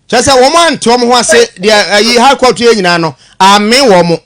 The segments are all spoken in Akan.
Kyerɛ sɛ wɔn ante wɔn ho ase deɛ ayi high court yɛ nyinaa no amen wɔn.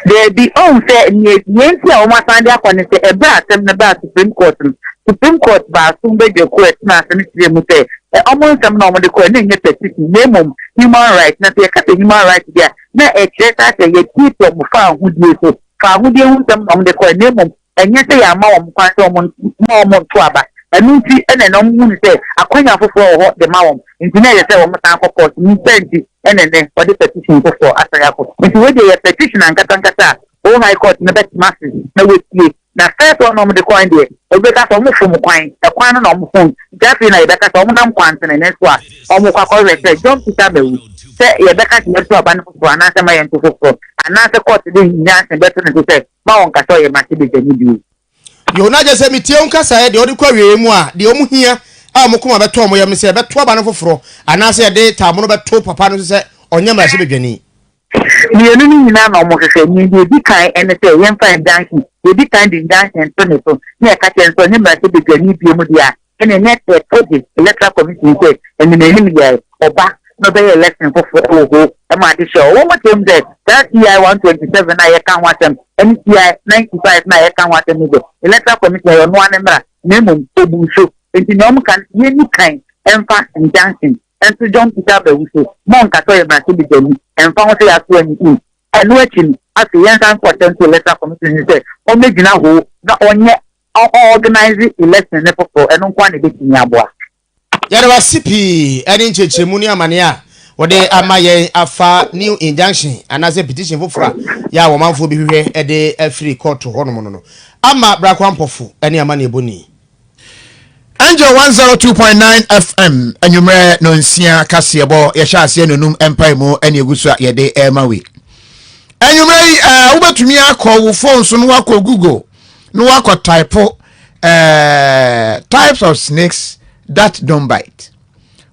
Daabi, ɔhu sɛ nea nea nti a wɔn asan de akɔ ne sɛ ɛberɛ a asɛm no baa Supreme Court no, Supreme Court baason badwakuo a ɛtena ase no kyerɛɛ mu sɛ ɛ wɔn nsɛm no a wɔde kɔɛ no nyɛ petition na mmom human right. Na sɛ yɛka sɛ human right deɛ a, na ɛkyerɛ saa sɛ yɛtiatia wɔn faahodie so. Faahodie ho nsɛm na wɔde kɔɛ na mmom ɛnyɛ sɛ yɛama wɔn kwan sɛ wɔn mma wɔn nto aba. Ɛno nti ɛna ɛnɛ wɔn hunu sɛ akwanya foforɔ wɔ hɔ de ma wɔn. Nti na ɛyɛ sɛ wɔn san kɔ court. Ne nsa nti ɛna ɛnɛ wɔde petition foforɔ asan akɔ. Nti wei deɛ yɛ petition ankasa ankasa a Ho High Court no bɛtena ase na wɔatie. Na first one a wɔde kɔe deɛ, obi bɛka sɛ wɔn fom kwan, ɛkwan no na wɔn fom. Nti afei na yɛbɛka sɛ wɔn nam kwan tenenee so a wɔn kɔ akɔhwɛ sɛ John Peter Amewu sɛ yɛbɛka sɛ yɛnto aba no foforɔ anaasɛ ma yɛnto foforɔ anaasɛ court de injunction bɛto ne so sɛ ma wɔn kasa ɔyɛ mmarahyɛbadwani bio. Yo, na kyerɛ sɛ metie wo nkasaeɛ deɛ wode kɔ awieeɛ mu a, deɛ wɔn hia a wɔn koma bɛtɔ wɔn yam ne sɛ yɛbɛto aba no foforɔ anaasɛ yɛde taamono bɛto papa no so sɛ ɔnyɛ mmarahyɛbadwani. Mmienu no nyinaa na wɔhwehwɛ. Nea deɛ edi kan ne sɛ yɛmfa injunction, yɛdi kan de injunction to ne so na yɛka kyerɛ no sɛ ɔnyɛ mmarahyɛbadwani bio mu deɛ a, ɛnneɛ na yɛto de Electoral Commission sɛ anim anim yɛ ɔba na ɔbɛyɛ election foforɔ wɔ hɔ ma ade hyɛ hɔ. Wɔn kyerɛ mu sɛ saa CI 127 a yɛka ho asɛm ne CI 95 no a yɛka ho asɛm no deɛ, Electoral Commission ɛyɛ ɔno ara ne mmara na mmom ɔbu so. Nti nea wɔka no yɛnni kan mfa injunction nto John Peter Abawu so ma ɔnka sɛ ɔyɛ mmarahyɛbadwani ɛmfa ho sɛ yɛato ani in. Ɛno akyi no, afei yɛnsan nkɔ nto Electoral Commission no sɛ ɔmmɛgyina hɔ na ɔnyɛ ɔorganise election ne foforɔ. Ɛno nko ara na ɛbɛtumi aboa. Yɛda wo ase pii ne nkyerɛkyerɛmu ne amaneɛ a wɔde ama yɛn afa new injunction anaasɛ petition foforɔ a yɛ a wɔmanfoɔ bi hwehwɛ de afiri kɔɔto hɔnom no no ama Brakwa Mpɔfo ne amanneɛbɔni. Angel 102.9 FM anwummerɛ no nsia kaseɛbɔ yɛhyɛ aseɛ nonum mpae mu ɛne egu so a yɛde ɛrema wei. Anwummerɛ yi ɛɛ wobɛtumi akɔ wo phone so no wakɔ Google na wakɔ type ɛɛ types of snakes that don't bite.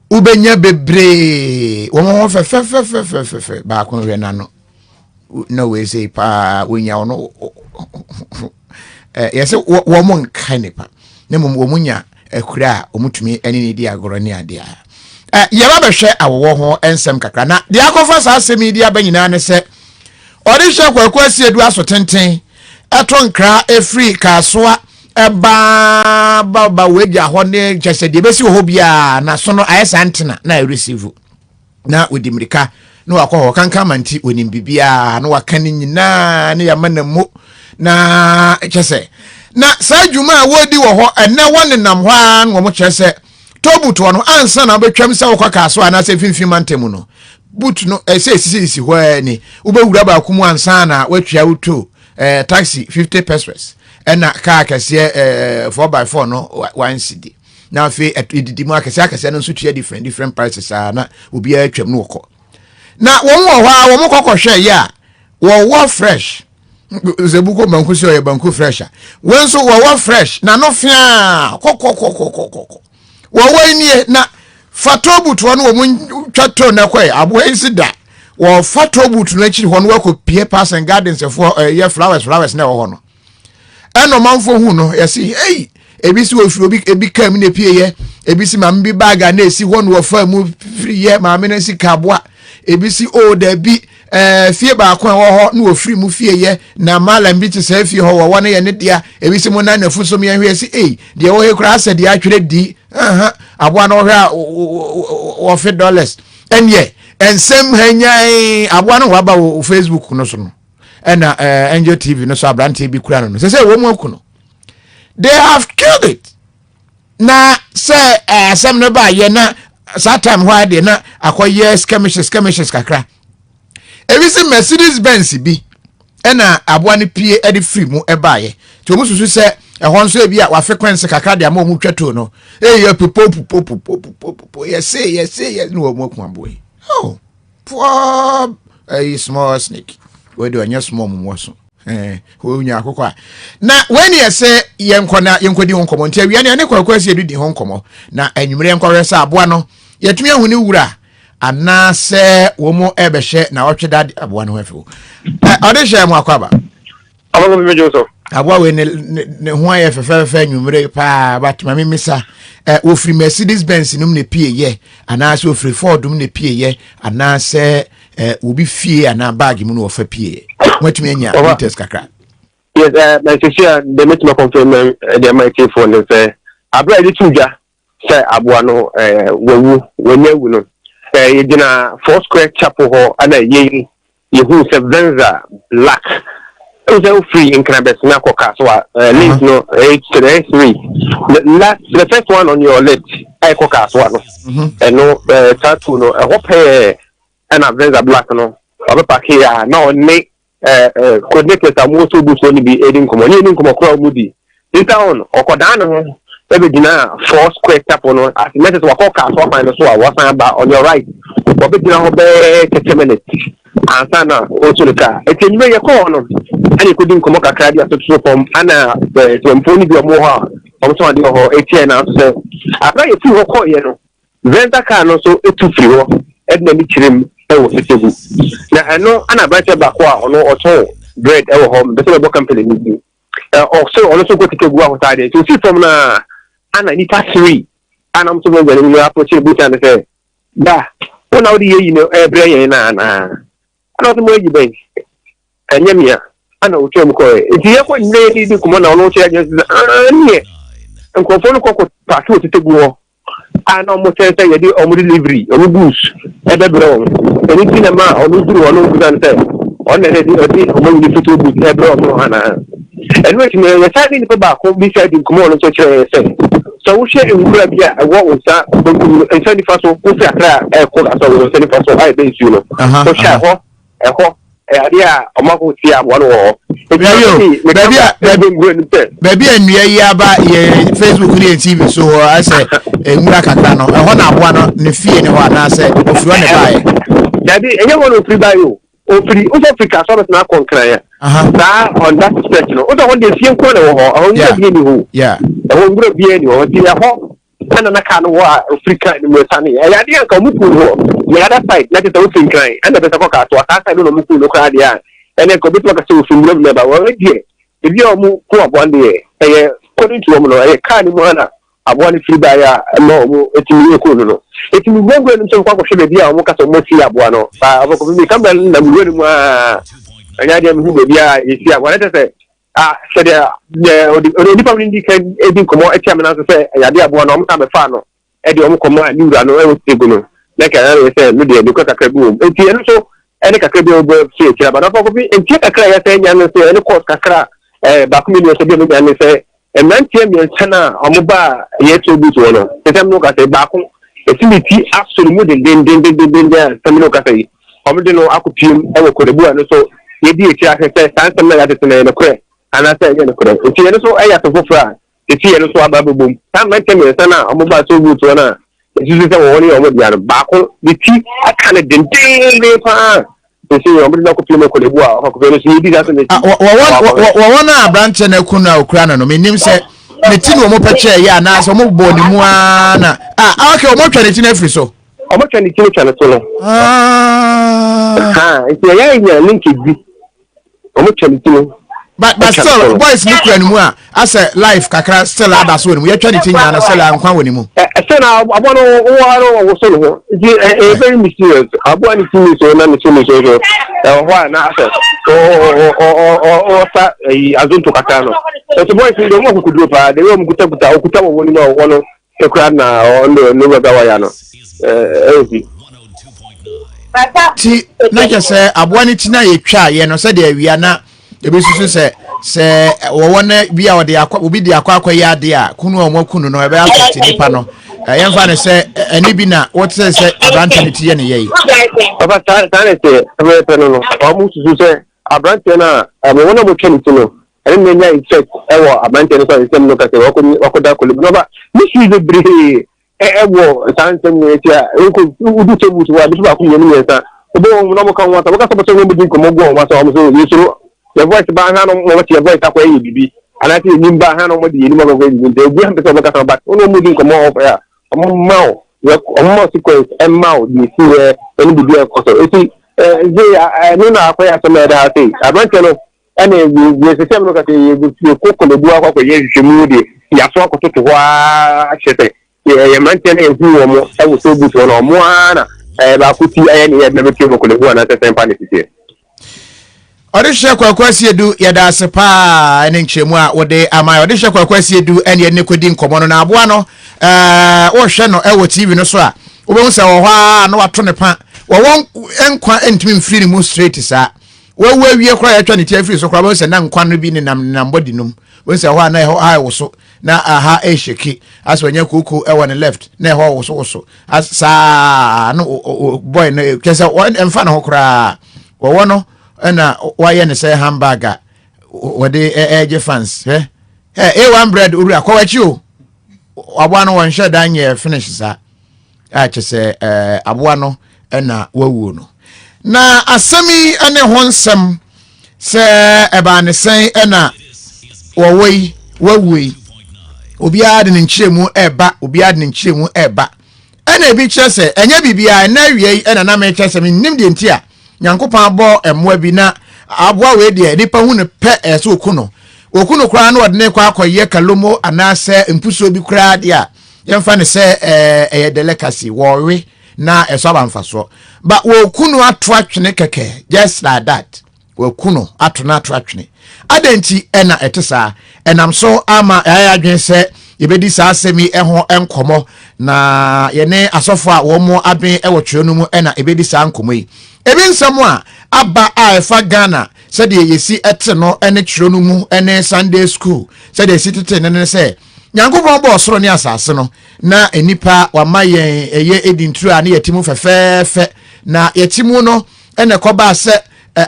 Wobɛnya bebree wɔn ho fɛfɛfɛfɛfɛfɛ baako hwɛ n'ano na wei sei paa wonya wɔn yɛsɛ wɔn nka nipa na mmom wɔn nya akura a wɔtumi ne ne di agorɔ ne adeɛ a yɛba bɛhwɛ awɔwɔ ho nsɛm kakra. Na deɛ akɔfa saa asɛm yi de aba nyinaa ne sɛ ɔde hyɛ Kwaku Asiedu aso tenten ɛto nkra efiri Kaasoa ɛbaa ba ba wagya hɔ ne kyɛ sɛ deɛ ebesi wɔ hɔ biara na so no ayɛ saa ntena na ɛresivu na wɔdi mmirika na wakɔ hɔ kankan ma nti wɔnim biribiara na waka ne nyinaa ne yɛama na mu na kyɛ sɛ na saa dwuma a wɔredi wɔ hɔ ɛnɛ wɔnenam hɔ ara na wɔn kyerɛ sɛ tobutoɔ no ansa na wobɛtwam sɛ wokɔ kaa so anaasɛ mfimfini mantam no boot no ɛsɛ esisisi hɔ ara ni wobɛwura baako mu ansa na woatua wo toll taxi 50 pesos ɛna kaa kɛseɛ 4x4 no 1 cedi na afei ɛdidi mu akɛseɛ akɛseɛ no nso tua different different prices a na obiara atwam no wɔkɔ na wɔn wɔ hɔ a wɔn kɔ kɔhwɛ yɛ a wɔwɔ fresh sɛ buko banku sɛ ɔyɛ banku fresh a wɔn nso wɔwɔ fresh na no fia kɔkɔkɔkɔkɔkɔ wɔwɔ nie na fa toll booth hɔ no wɔn twa toll na kɔɛ aboa yi si da wɔfa toll booth no akyiri hɔ no wɔkɔ pie parks and gardens foɔ ɛyɛ flowers flowers na ɛwɔ hɔ no. Ɛna ɔmanfoɔ hu no yɛsi ei, ebi si ofiri obi ebi kaa mu na epie yɛ, ebi si maame bi bag a na esi hɔ na wɔfa mu firi yɛ maame no si kaboa, ebi si o dabi fie baako a ɛwɔ hɔ na wɔfiri mu fie yɛ na malam bi te sɛ fie hɔ wɔwɔ no yɛ ne dea, ebi si mo nan nafu so yɛn hwɛ si ei deɛ ɛwɔ hɔ koraa asɛ deɛ atwerɛ di ɛha aboa no wɔhwɛ a wɔfe dollars ɛneɛ nsɛm hanyan aboa no waba wɔ Facebook no so no ɛna Angel TV no so aberanteɛ bi kura no no sɛ wɔn mu aku no. They have killed it na sɛ asɛm no ba yɛ na saa time hɔ adeɛ na akɔyɛ skirmishes skirmishes kakra. Ebi sɛ Mercedes Benz bi ɛna aboa no pie ɛde firi mu ɛbaayɛ nti wɔn susu sɛ ɛhɔ nso ebi a wafe kwanse kakra de ama wɔn twa toll no eyi yɛ pupo pupo pupo pupo pupo yɛse yɛse yɛ ne wɔn aku aboa yi. Oh, poor ɛyi small snake wei de ɔnyɛ small mu wɔ so ɛɛ wɔnya akokɔ a na wei ne yɛsɛ yɛnkɔ na yɛnkɔdi ho nkɔmmɔ. Nti awia ne ɛne Kwaku Asi edu di ho nkɔmmɔ na anwummerɛ yɛnkɔhwɛ sɛ aboa no yɛtumi ahu ne wura anaasɛ wɔn mu ɛbɛhyɛ na ɔtwe da aboa no ho afi hɔ. Ɔde hyɛ mu akɔ aba. Abakɔ mi Joseph. Aboa wei ne ne ho ayɛ fɛfɛɛfɛ anwummere paa, but ma memisa ɛ, wɔfiri Mercedes Benz nom na pie yɛ, anaasɛ wɔfiri Ford nom na pie yɛ, anaasɛ ɛ, obi fie anaa bag mu na wɔfa pie yɛ? Moatumi anya details kakra? Yes, na sisi a deɛ mɛtumi akɔnfɛn deɛ ma etiefoɔ ne sɛ abere a yɛde tu dwa sɛ aboa no wawu, wanya awu no, yɛgyina Four Square Chapel hɔ ɛna yɛyi yɛhu sɛ Venza black ɛhu sɛ wofiri Nkrabɛsene akɔ Kasoa link no ɛyɛ three, the last, the first one on your left ɛkɔ Kasoa no. Ɛno saa two no ɛhɔ pɛɛ ɛna Venza black no ɔbɛpark a na ɔne coordinators a wɔwɔ so busuo no bi edi nkɔmɔ ne edi nkɔmɔ koraa. Wɔn di later on ɔkɔdaa ne ho ɛbɛgyina Four Square Chapel no ase mɛsɛ sɛ wakɔ Kasoa kwan no so a wɔsan aba on your right. Wɔbɛgyina hɔ bɛyɛ 30 minutes ansa na ɔretu ne kaa. Eti enyima yɛ kɔɔ no ɛna ekodi nkɔmɔ kakra bi atoto fam, ɛna tɛmɛmfoɔ no bi a wɔwɔ hɔ a wɔn nso adeɛ wɔ hɔ etia na nso sɛ abira yɛ firi hɔ kɔɔ yɛ no, Venza kaa no nso etu firi hɔ ɛde n'ani kyerɛ mu ɛwɔ Sesegu. Na ɛno ɛna aberanteɛ baako a ɔno ɔtɔn bread ɛwɔ hɔ bɛsɛ bɛbɔ company no bi ɔsɛ ɔno nso kɔ tete gu ahotaa deɛ nti osi fam na ana nipa three ana nso bɛ gbɛn mu apɔkye busa no sɛ da wɔn na wɔde yɛ yi no ɛbrɛ yɛn na anaa ana ɔsɛ mo ayi bɛn ɛnyɛ mia ana otwa mu kɔɛ. Nti yɛ kɔ nyina yɛ di nkɔmɔ na ɔno kyerɛ adwene sɛ aa neɛ nkurɔfoɔ no kɔ park wɔ tete gu hɔ a na ɔmo kyerɛ sɛ yɛde ɔmo delivery, ɔmo goods ɛbɛbrɛ wɔn. Ɛno ti na ma ɔno duru hɔ no busa no sɛ ɔno na ɛde ɔde ɔmo yi foto goods ɛbrɛ ɔmo anaa. Ɛno akyi no yɛsan ne nipa baako bi sɛ di nkɔmɔ. Ɔno nso kyerɛ yɛ sɛ sɛ wohwɛ nwura bi a ɛwɔ wo nsa benkum no, nsa nifa so, wofi Akra a ɛkɔ asɔ wɔ nsa nifa so a ɛbɛ nsuo no, wohwɛ ɛhɔ ɛhɔ ɛyɛ adeɛ a ɔmo akɔ tie aboa no wɔ hɔ. Baabi a baabi a nnua yi aba yɛ Facebook ne yɛn TV so hɔ asɛ nwura kakra no, ɛhɔ na aboa no ne fie ne hɔ anaasɛ ofiri hɔ ne baeɛ? Dabi, ɛnyɛ hɔ na ofiri baeɛ o. Ofiri wosɛ ofiri Kasoa bɛtena akɔ Nkran a saa on that stretch no wosɛ hɔ deɛ fie nko na ɛwɔ hɔ. Ɛhɔ nwura bie ni hɔ, ɛhɔ nwura bie ni hɔ. Nti ɛhɔ ɛna na kaa no wɔ a ofiri kaa no mu ɛsane. Ɛyɛ adeɛ anka ɔmo kuu no hɔ the other side na kyerɛ sɛ wofiri Nkran ɛna bɛsɛ kɔ Kasoa saa side no na ɔmo kuu no koraa deɛ a ɛnɛ nka obetumi aka sɛ ofiri nwura mu na ɛba. Wɔn deɛ ebi a ɔmo ko aboa no deɛ ɛyɛ according to wɔn no ɛyɛ kaa no mu ha aboa no firi baeɛ a ɛma ɔmo etumi ekuu no. Etumi nwura no nso nkɔ akɔhwɛ baabi a ɔmo kasa ɔmo asi aboa no baa ɔbɛkɔ bi kamara no nam nwura no mu aa ɛnyɛ adeɛ mehu baabi a yɛsi aboa no. Kyerɛ sɛ ah sɛdeɛ ɛ ɔde ɔde nipa no di kan edi nkɔmɔ ɛtia mi nanso sɛ ɛyɛ adeɛ aboa no ɔmo san bɛfa no ɛde ɔmo kɔmɔ a ne wura no ɛwɔ tegu no na kɛ ɛyɛ sɛ no deɛ nokura kakra bi wɔ mu. Nti ɛno nso ɛne kakra bi a wɔbɔ fi akyire aba nafa kofi ntie kakra a yɛsɛ nya no sɛ ɛne court kakra baako mmienu ɛsɛ bi a menya ne sɛ mmeranteɛ 3 no a ɔmo ba a yɛto boot wɔ no sɛ sɛ mo kasa baako esi ne ti asoro mu dendendendendenden a sɛm no kasa yi ɔmo de no akɔpiem ɛwɔ Korle Bu a no so yɛdi akyire ahwɛ sɛ saa nsɛm no a yɛatete no ɛyɛ nokorɛ anaasɛ ɛnyɛ nokorɛ. Nti yɛno nso ɛyɛ asɛm foforɔ a esi yɛn nso aba abɛbom. Saa mmeranteɛ 3 no a ɔmo ba so boot wɔ no a esusu sɛ wɔn ne ɔmo dea no, baako ne ti aka no dendenden paa nti ɔmo de no akɔpiem wɔ Korle Bu a ɔkɔpiem no so yɛdi saa asɛm akyi. Wɔwɔ no a aberanteɛ no aku no a okura no, menim sɛ ne ti na wɔn pɛ kyɛɛ yɛ anaasɛ wɔn bɔ ne mu ara na ah, okay, wɔn atwa ne ti no afiri so. Ɔmo atwa ne ti no twa ne so no. Ah. Nti ɛyɛ nya linkage bi ɔmo twa ne ti no. But still boys no kura ne mu a asɛ life kakra still ada so wɔ ne mu. Yɛtwa ne ti nyinaa no, still nkwa wɔ ne mu. Ɛsɛ na aboa no wɔ ha no ɔwɔ so ne ho nti ɛyɛ very mysterious. Aboa ne ti mi so na ne so ne so so ɛwɔ hɔ a na asɛ ɔsa ɛyi azonto kakra no. Ɛsɛ boys no deɛ ɔmo akokoduro paa de ɔmo kutakuta ɔkuta wɔ wɔn mu a ɔwɔ no ekura na ɔno ne wura waya no ɛyɛ bi. Ti na kyɛ sɛ aboa no ti na yɛtwa yɛ no sɛdeɛ awia na ebi susu sɛ wɔwɔ no bi a ɔde akɔ obi de akɔ akɔyɛ adeɛ a kunu a wɔn akunu no ɛbɛyɛ affect nipa no. Yɛmfa no sɛ ɛne bi na wɔte sɛ aberanteɛ no ti yɛ ne yɛ yi. Papa, saa na ɛsɛ pɛpɛɛpɛ no, ɔmo susu sɛ aberanteɛ no a ɛmo wɔn a wɔtwa ne ti no ɛne na nya effect ɛwɔ aberanteɛ no so a nsɛm no kasa wakɔ wakɔda Korle Bu n'ɔba mystery bebree ɛwɔ saa nsɛm no akyi a nkɔ wodi sɛ wusu wɔ ade baako mmienu mmiɛnsa wobɛ wɔn na wɔka wɔn asa wɔka sɛ wɔsɛ wɔn bɛdi nkɔmɔ gu wɔn asa wɔn so yɛsoro yɛ voice ba ha no wɔn wɔte yɛ voice akɔ ɛyɛ bibi anaasɛ yɛ nim ba ha no wɔn de yɛ nim akɔ ɛyɛ bibi. Nti obi ampɛ sɛ wɔbɛkasa ba wɔn wɔn di nkɔmɔ ɔfɛ a wɔn ma wo wɔn ma wo sequence ɛma wo deɛ esi yɛ ɛne bibi ɛkɔ so. Eti ɛɛ nze ɛno na akɔyɛ asɛm a ɛda ha sei aberanteɛ no. Ɛna yɛsesɛm no ka sɛ yɛkɔ Korle-Bu akɔ akɔyɛ nhwehwɛmu de yɛaso akɔtoto hɔ ara kyerɛ sɛ yɛ mmeranteɛ no yɛhu wɔn wɔ toll booth hɔ no wɔn ara na baako ti ɛyɛ ne yɛ na bɛpie wɔ Korle-Bu anaasɛ sɛn pa ne siteɛ. Ɔdehyeɛ Kwaku Asiedu, yɛda ase paa ne nkyerɛmu a wode ama. Ɔdehyeɛ Kwaku Asiedu ɛne yɛne kɔdi nkɔmmɔ no na aboa no ɛɛ wohwɛ no ɛwɔ TV no so a wobɛhu sɛ wɔ hɔ a na wato ne pa wɔwɔ nkwa ntumi mfiri ne mu straight saa. Wawu awie koraa yɛatwa ne ti afiri so koraa wobɛhu sɛ na nkwa no bi nenam nenam body no mu. Wobɛhu sɛ ɛhɔ a na ɛhɔ a ɛwoso na aha ɛrehyɛki asɛ wanya kooko ɛwɔ ne left na ɛhɔ wosowoso saa no boy no kyɛ sɛ ɛmfa ne ho koraa wɔwɔ no ɛna wayɛ ne sɛ handbag a wɔde ɛregye fans hwɛ ɛ A1 bread owura kɔ w'akyi o aboa no wɔnhyɛ dan nyɛ finish saa a kyɛ sɛ ɛɛ aboa no ɛna wawuo no na asɛm yi ɛne ho nsɛm sɛ ɛbaa ne sɛn ɛna wɔwɔ yi wawuo yi obiara de ne nkyerɛmu ɛɛba obiara de ne nkyerɛmu ɛɛba ɛna ebi kyerɛ sɛ ɛnyɛ biribiara ɛna awia yi ɛna na mekyerɛ sɛ mennim deɛ nti a Nyankopɔn abɔ mmoa bi na aboa wei deɛ nipa hu no pɛ ɛyɛ sɛ oku no. Oku no koraa na ɔde ne kɔ akɔyɛ kalomo anaasɛ mpusuo bi koraa deɛ a yɛmfa no sɛ ɛyɛ delicacy wɔwe na ɛso aba mfasoɔ. Ba wɔku no ato atwene kɛkɛ just like that. Wɔku no ato no ato atwene. Adɛn nti ɛna ɛte saa? Ɛnam so ama yɛayɛ adwene sɛ yɛbɛdi saa asɛm yi ho nkɔmmɔ na yɛne asɔfo a wɔn aben wɔ twerɛ no mu na ɛbɛdi saa nkɔmmɔ yi. Ebi nsɛm a aba a ɛfa Ghana sɛdeɛ yɛsi te no ne twerɛ no mu ne Sunday school sɛdeɛ yɛsi tete no ne sɛ Nyankopɔn bɔɔ soro ne asase no na nnipa wama yɛn ɛyɛ edi nturo a ne yɛte mu fɛfɛɛfɛ na yɛte mu no ɛna ɛkɔbaa sɛ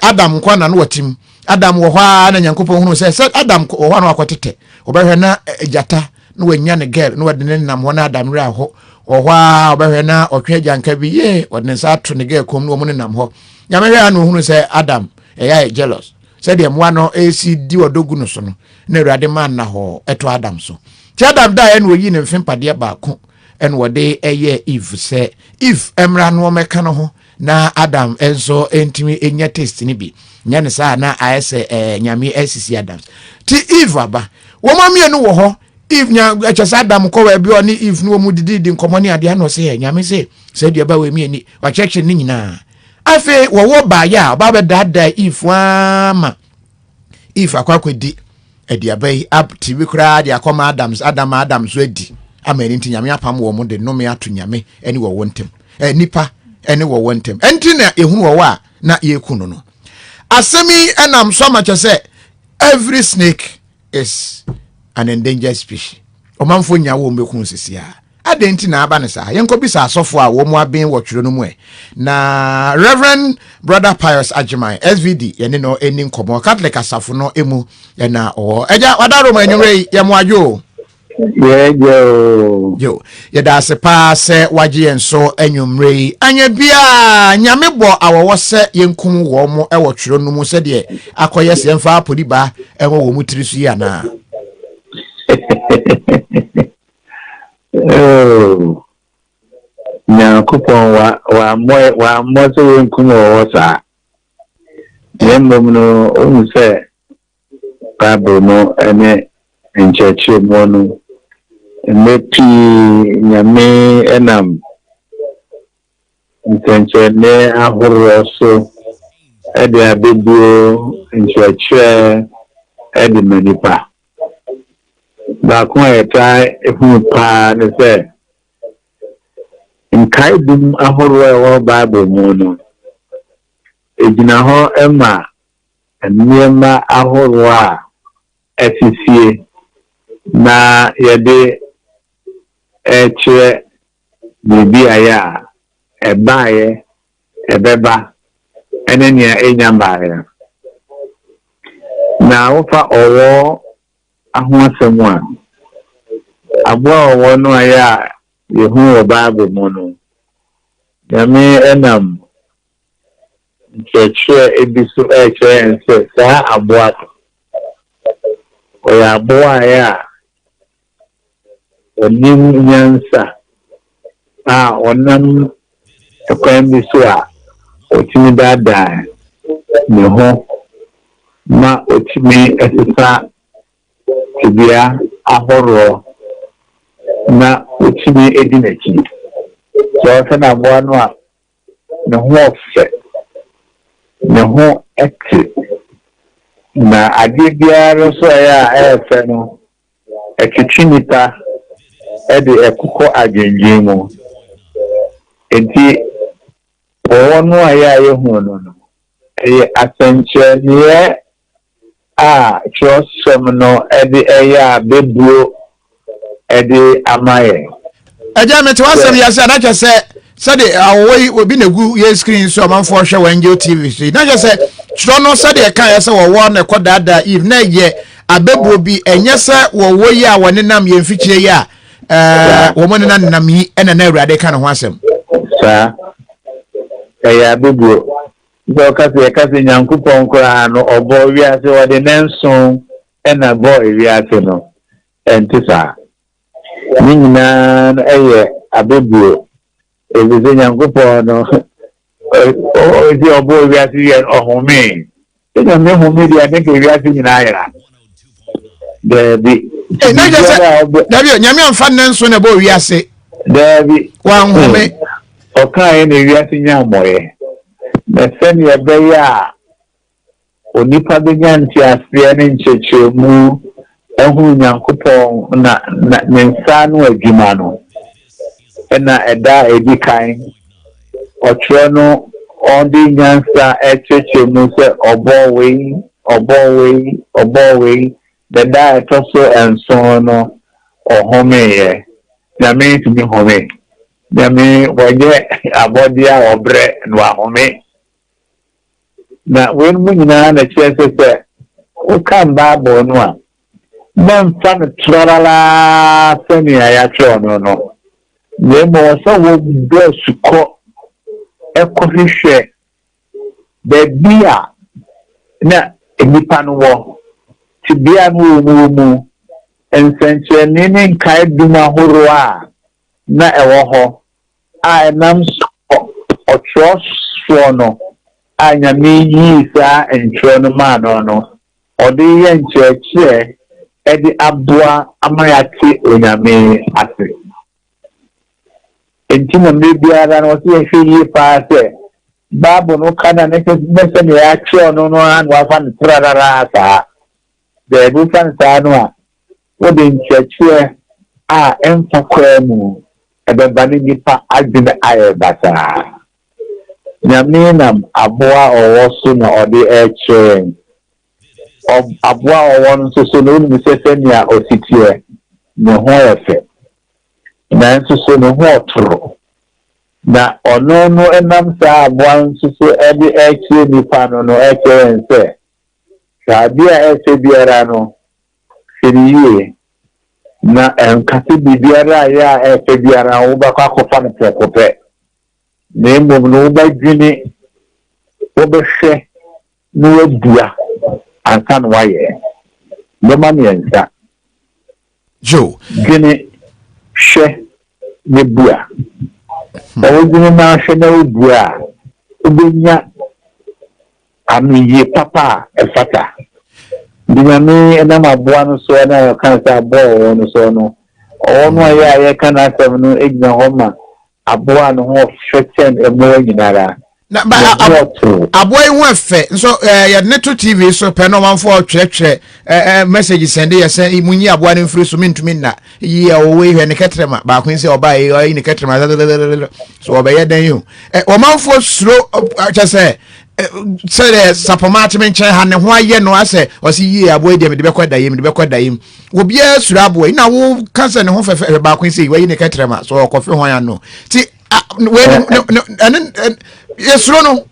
Adam nko na no wɔte mu. Adam wɔ hɔ ara na Nyankopɔn hunu sɛ sɛ Adam wɔ hɔ a na wakɔtetɛ. Ɔbɛhwɛ na gyata na wanya ne girl na wɔde ne nam hɔ na Adam werɛ aho. Wɔ hɔ ara ɔbɛhwɛ na ɔtwe agyanka bi yee ɔde ne nsa ato ne girl kɔn mu na wɔn nenam hɔ. Nyame hwɛ a na ohunu sɛ Adam ɛyɛ ayɛ jealous. Sɛdeɛ mmoa no ɛresi di ɔdɔ gu no so no na Awurade maa nnahɔɔ ɛtɔ Adam so. Nti Adam daeɛ na ɔyii ne mfe mpadeɛ baako ɛna ɔde ɛyɛɛ Eve sɛ Eve mmra na ɔmmɛka ne ho na Adam nso ntumi nya taste no bi nyɛ ne saa na ayɛ sɛ eh, nyame asisi Adam ti Eve aba wɔn mmienu wɔ hɔ Eve nya ɛkyɛ sɛ Adam kɔ baabi ɔne Eve no wɔn didi di nkɔmɔ ne adeɛ ano sɛ eh, nyame sɛ sɛ aduaba wɔ emi ani wakyerɛkyerɛ ne nyinaa afei wɔwɔ baayɛ a ɔba bɛdaadaa Eve ama Eve akɔ akɔdi aduaba yi ate bi koraa de akɔma Adam Adam Adam so adi ama ɛno nti nyame apam wɔn de nnome ato nyame ne wɔwɔ ntam eh, nipa ne wɔwɔ ntam ɛnti na ehunu wɔwɔ a na yɛku no no asɛm yi ɛnam so ama kyɛ sɛ every snake is an endangered species ɔmanfoɔ nya wɔn bɛku sisi a Adɛn nti na aba no saa? Yɛnkɔbisa asɔfo a wɔn aben wɔ twerɛ no mu ɛ. Na Rev. Brother Pius Agyeman, SVD, yɛne no nni nkɔmmɔ. Catholic asafo no mu na ɔwɔ. Agya, wada Roma anwummerɛ yi, yɛ mo adwo o. Yɛagya o. Yo, yɛda ase paa sɛ wagye yɛn so anwummerɛ yi. Anyɛ biaa, Nyame bɔ awɔwɔ sɛ yɛnkum wɔn wɔ twerɛ no mu sɛdeɛ akɔyɛ sɛ yɛmfa apoliba wɔ wɔn tiri so yi anaa? Oh, Nyankopɔn wa wammɔ wammɔ sɛ yɛnkum ɔwɔ saa. Na mmom no, wohu sɛ Bible no ne nkyerɛkyerɛmu no, mmerɛ pii Nyame nam nsɛnkyerɛnne ahoroɔ so de abɛbuo nkyerɛkyerɛ de ma nnipa. Baako a yɛtaa hu paa ne sɛ, nkaedum ahoroɔ a ɛwɔ Bible mu no, ɛgyina hɔ ma nneɛma ahoroɔ a asisie na yɛde rekyerɛ biribi a ɛyɛ a ɛbaeɛ, ɛbɛba, ne nea ɛnnya mmaeɛ. Na wofa ɔwɔ ho asɛm a, aboa ɔwɔ no a ɛyɛ a yɛhu wɔ Bible mu no, Nyame nam nkyerɛkyerɛ bi so rekyerɛ yɛn sɛ saa aboa no, ɔyɛ aboa a ɛyɛ a Ɔnim nyansa a ɔnam kwan bi so a ɔtumi daadaa ne ho ma ɔtumi sesa tebea ahoroɔ na wotumi di n'akyi. Sɛ ɔhwɛ n'aboa no a, ne ho ɔfɛ, ne ho te, na adeɛ biara nso a ɛyɛ a ɛyɛ fɛ no, ɛtwetwe nnipa de ɛkokɔ adwendwen mu. Enti wɔwɔ no a yɛ a yɛhu no no, ɛyɛ asɛnkyerɛnneɛ a twerɛsɛm no de ɛyɛ a bɛbuo de ama yɛn. Agya, mete w'asɛm yi ase a, na kyerɛ sɛ sɛde awɔwɔ yi obi na egu yɛn screen so amanfoɔ hwɛ wɔ Angel TV so yi, na kyerɛ sɛ twerɛ no sɛdeɛ ɛka yɛ sɛ wɔwɔ na ɛkɔ daadaa Eve na ɛyɛ abɛbuo bi, ɛnyɛ sɛ wɔwɔ yi a wɔnenam yɛn mfikyire yi a ɛɛ wɔn nenam nenam yi ɛna na Awurade ka ne ho asɛm. Saa, ɛyɛ abɛbuo. Sɛ ɔka sɛ yɛka sɛ Nyankopɔn koraa no ɔbɔɔ wiase ɔde nnanson na bɔɔ ewiase no, ɛnte saa. Ne nyinaa no yɛ abɛbuo, efisɛ Nyankopɔn no ɔsi ɔbɔɔ wiase wiɛ no ɔhomee. Sɛ Nyame home deɛ ne nka ewiase nyinaa yera. Daabi. Ee, na kyerɛ sɛ daabi o, Nyame amfa nnanson na ɛbɔɔ wiase. Daabi. Wanhome. Ɔkaeɛ na ewiase nyaa mmɔeɛ. Na sɛdeɛ ɛbɛyɛ a onipa bɛnya nteaseɛ ne nkyerɛkyerɛmu ahunu Nyankopɔn na na ne nsa ano adwuma no, ɛna ɛda a ɛdi kan ɔtwerɛ no ɔde nyansa rekyerɛkyerɛ mu sɛ ɔbɔɔ wei, ɔbɔɔ wei, ɔbɔɔ wei, na da a ɛtɔ so nson no ɔhomeeɛ. Nyame tumi home. Nyame ɔnyɛ abɔdeɛ a ɔbrɛ na wahome. Na weinom nyinaa na ɛkyerɛ sɛ sɛ wokan Bible no a, mɛmfa no traralaa sɛnea yɛatwerɛ no no, na mmom ɛwɔ sɛ wobɔ asukɔ kɔhwehwɛ baabi a na nnipa no wɔ, tebea a na wɔwɔ mu, nsɛnkyerɛnne ne nkaedum ahorow a na ɛwɔ hɔ a ɛnam so ɔtwerɛfoɔ no a Nyame yii saa ntwerɛ no maa no no, ɔde reyɛ nkyerɛkyerɛ de aboa ama yɛate Onyame ase. Enti na mmerɛ biara no ɔsɛ yɛhwɛ yie paa sɛ Bible no ka no a na sɛdeɛ yɛatwerɛ no no ara na wafa no trarara saa. Daabi, wofa no saa no a, wode nkyerɛkyerɛ a ɛmfa koraa mu ɛbɛba ne nnipa adwene ayɛ basaa. Nyame nam aboa a ɔwɔ so na ɔde rekyerɛ yɛn. Ɔ, aboa a ɔwɔ no nso so no, wonim sɛ sɛnea ɔsi teɛ, ne ho yɛ fɛ, nanso so ne ho ɔtoro. Na ɔno no nam saa aboa no nso so de rekyerɛ nnipa no no rekyerɛ yɛn sɛ, hwɛ adeɛ a ɛyɛ fɛ biara no, Hwɛ no yie, na ɛnka sɛ biribiara a ɛyɛ a ɛyɛ fɛ biara wobɛkɔ akɔfa no prɛko pɛ, na mmom no wobɛdwene, wobɛhwɛ na woabua ansa na woayɛ. Nneɛma mmiɛnsa. Joe. Dwene, hwɛ, na bua. Sɛ wodwene na ahwɛ na wobua a, wobɛnya Anoyie papa a ɛfata. Nti Nyame nam aboa no soɔ na ɔkaa sɛ aboa a ɔwɔ no soɔ no, ɔwɔ no a yɛ a yɛka n'asɛm no gyina hɔ ma aboa a ne ho ɔfɛ kyɛn mmoa nyinara. Na ba Ne a, ho ɔtoro. aboa yi ho ɛfɛ nso ɛɛ yɛde ne to TV so pɛ na ɔmanfoɔ twerɛtwerɛ ɛɛ ɛɛ message sɛnde yɛ sɛ munyi aboa no mfiri so mentumi nna yi a ɔwɔ yi hwɛ ne kɛtrɛma baako yi sɛ ɔbaa yi ɔyi ne kɛtrɛma so ɔbɛyɛ dɛn yi o ɛ ɔmanfoɔ suro kyɛ sɛ sɛdeɛ sapɔma ate me nkyɛn ha ne ho ayɛ no asɛ ɔse yie aboa yi deɛ mede bɛkɔ da yam mede bɛkɔ da yam obiara suro aboa yi na woka sɛ ne ho fɛfɛ baako yi sɛ wayi ne kɛtrɛma so ɔkɔfe hwan ano ti wei ɛne yɛsuro no.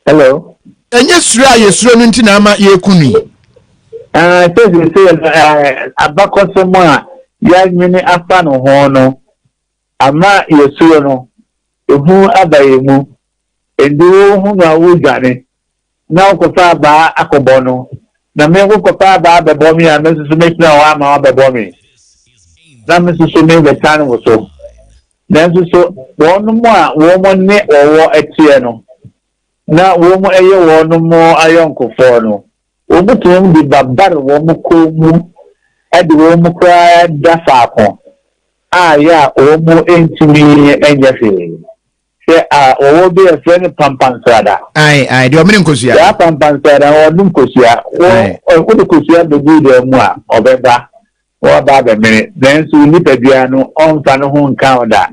Hello. Ɛnyɛ suro a yɛsuro no nti na ama yɛku no yi. Ah, sɛ sɛ abakɔsɛm a yɛanwene afa no ho no ama yɛsuro no. Ehu aba yɛn mu, enti wohu no a wodwane, na wokɔfa abaa akɔbɔ no, na me wokɔfa abaa bɛbɔ me a, me nso so mɛgyina hɔ ama woabɛbɔ me, na me nso so merebɛtane wo so. Nanso so wɔnom a wɔn ne ɔwɔ teɛ no, na wɔn yɛ wɔn ayɔnkofoɔ no, wɔtumi de babar wɔn kɔn mu de wɔn koraa da faako a yɛ a wɔn ntumi nyɛ hwee. Hwɛ a wɔwɔ bi a yɛfrɛ no pampansrada. Ae, ae, deɛ ɔmene nkosua. Saa pampansrada no, ɔnom kosua. Wɔ, wode kosua bɛgu dan mu a, ɔbɛba na waba abɛmene. Nanso wo nipadua no, ɔmfa ne ho nka wo da.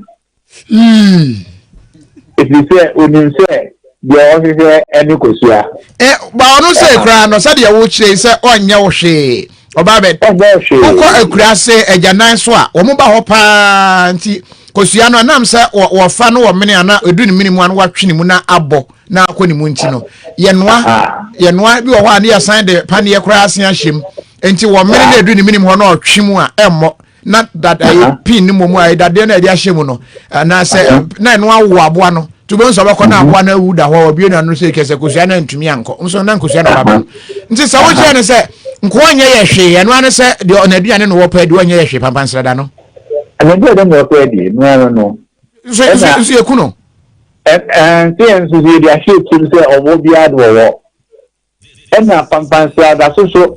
Ɛfiri sɛ ɔnim sɛ deɛ ɔhwehwɛ ne kosua. Ɛ, ba ɔno sɛ koraa no, sɛdeɛ wokyerɛ yi sɛ ɔnyɛ wo hwee. Ɔba bɛ. Ɔnyɛ wo hwee. Wokɔ akuraase agyanan so a, wɔn ba hɔ paa nti kosua no ɛnam sɛ wɔfa no wɔ mene ana ɛdu ne mene mu a na watwe ne mu na abɔ na akɔ ne mu nti no yɛnoa yɛnoa bi wɔ hɔ a ne yɛsan de paneɛ koraa asen ahyɛ mu nti wɔ mene na ɛdu ne mene mu hɔ na ɔtwe mu a ɛmmɔ na dada ɛyɛ pin no mmom a dadeɛ no a yɛde ahyɛ mu no anaasɛ na ɛno awo aboa no nti wobɛhu sɛ ɔbɛkɔ na aboa no awu da hɔ ɔbue n'ano sɛ kɛ sɛ kosua no antumi ankɔ nso na nkosua na ɔbaba no nti sɛ wokyerɛ no sɛ nkoa nyɛ yɛ hwee ɛno ano sɛ deɛ ɔnaduane no wɔpɛ deɛ ɔnyɛ yɛ hwee pampansrada no Anaduane na wɔpɛ deɛ no ano no nso nso yɛku no. Ɛnse yɛn nso so yɛde ahyɛ tirim sɛ ɔwɔ biara de wɔwɔ Ɛna pampansrada so so,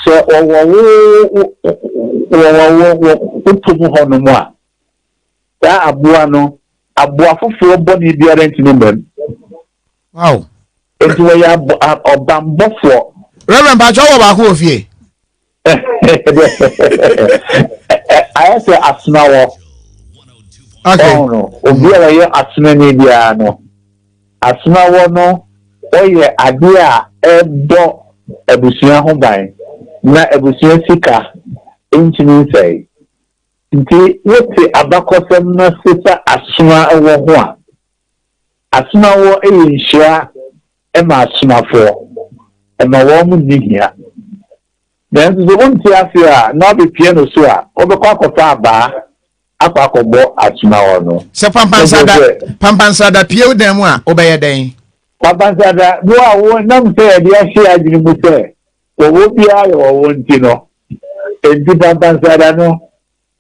sɛ wɔwɔ wo wɔwɔ wo wo pɔ mu hɔnom a, saa aboa no, aboa foforɔ bɔne biara ntumi mma mu. Wow. Enti wɔyɛ abo ɔbammɔfoɔ. Reverend Pacho wɔ baako wɔ fie. Ayɛ sɛ asena wɔ. Okay. Ɔho no, obi a ɔyɛ asenani biara no, asena wɔ no, ɔyɛ adeɛ a ɛbɔ abusua ho ban na abusua sika ntumi nsɛe. Nti wote abakɔsɛm no ase sɛ asena wɔ ho a, asena wɔ yɛ nhyira ma asomafoɔ, ɛma wɔn nni hia. Nanso sɛ wonte aseɛ a, na wabɛpia no so a, wobɛkɔ akɔfa abaa akɔ akɔbɔ asomafoɔ no. Sɛ pampansada pampansada pie wo dan mu a, wobɛyɛ dɛn? Pampansada, wo a wo nam sɛ yɛde ahyɛ yɛn adwene mu sɛ wɔwɔ biara yɛ wɔwɔ nti no, enti pampansada no,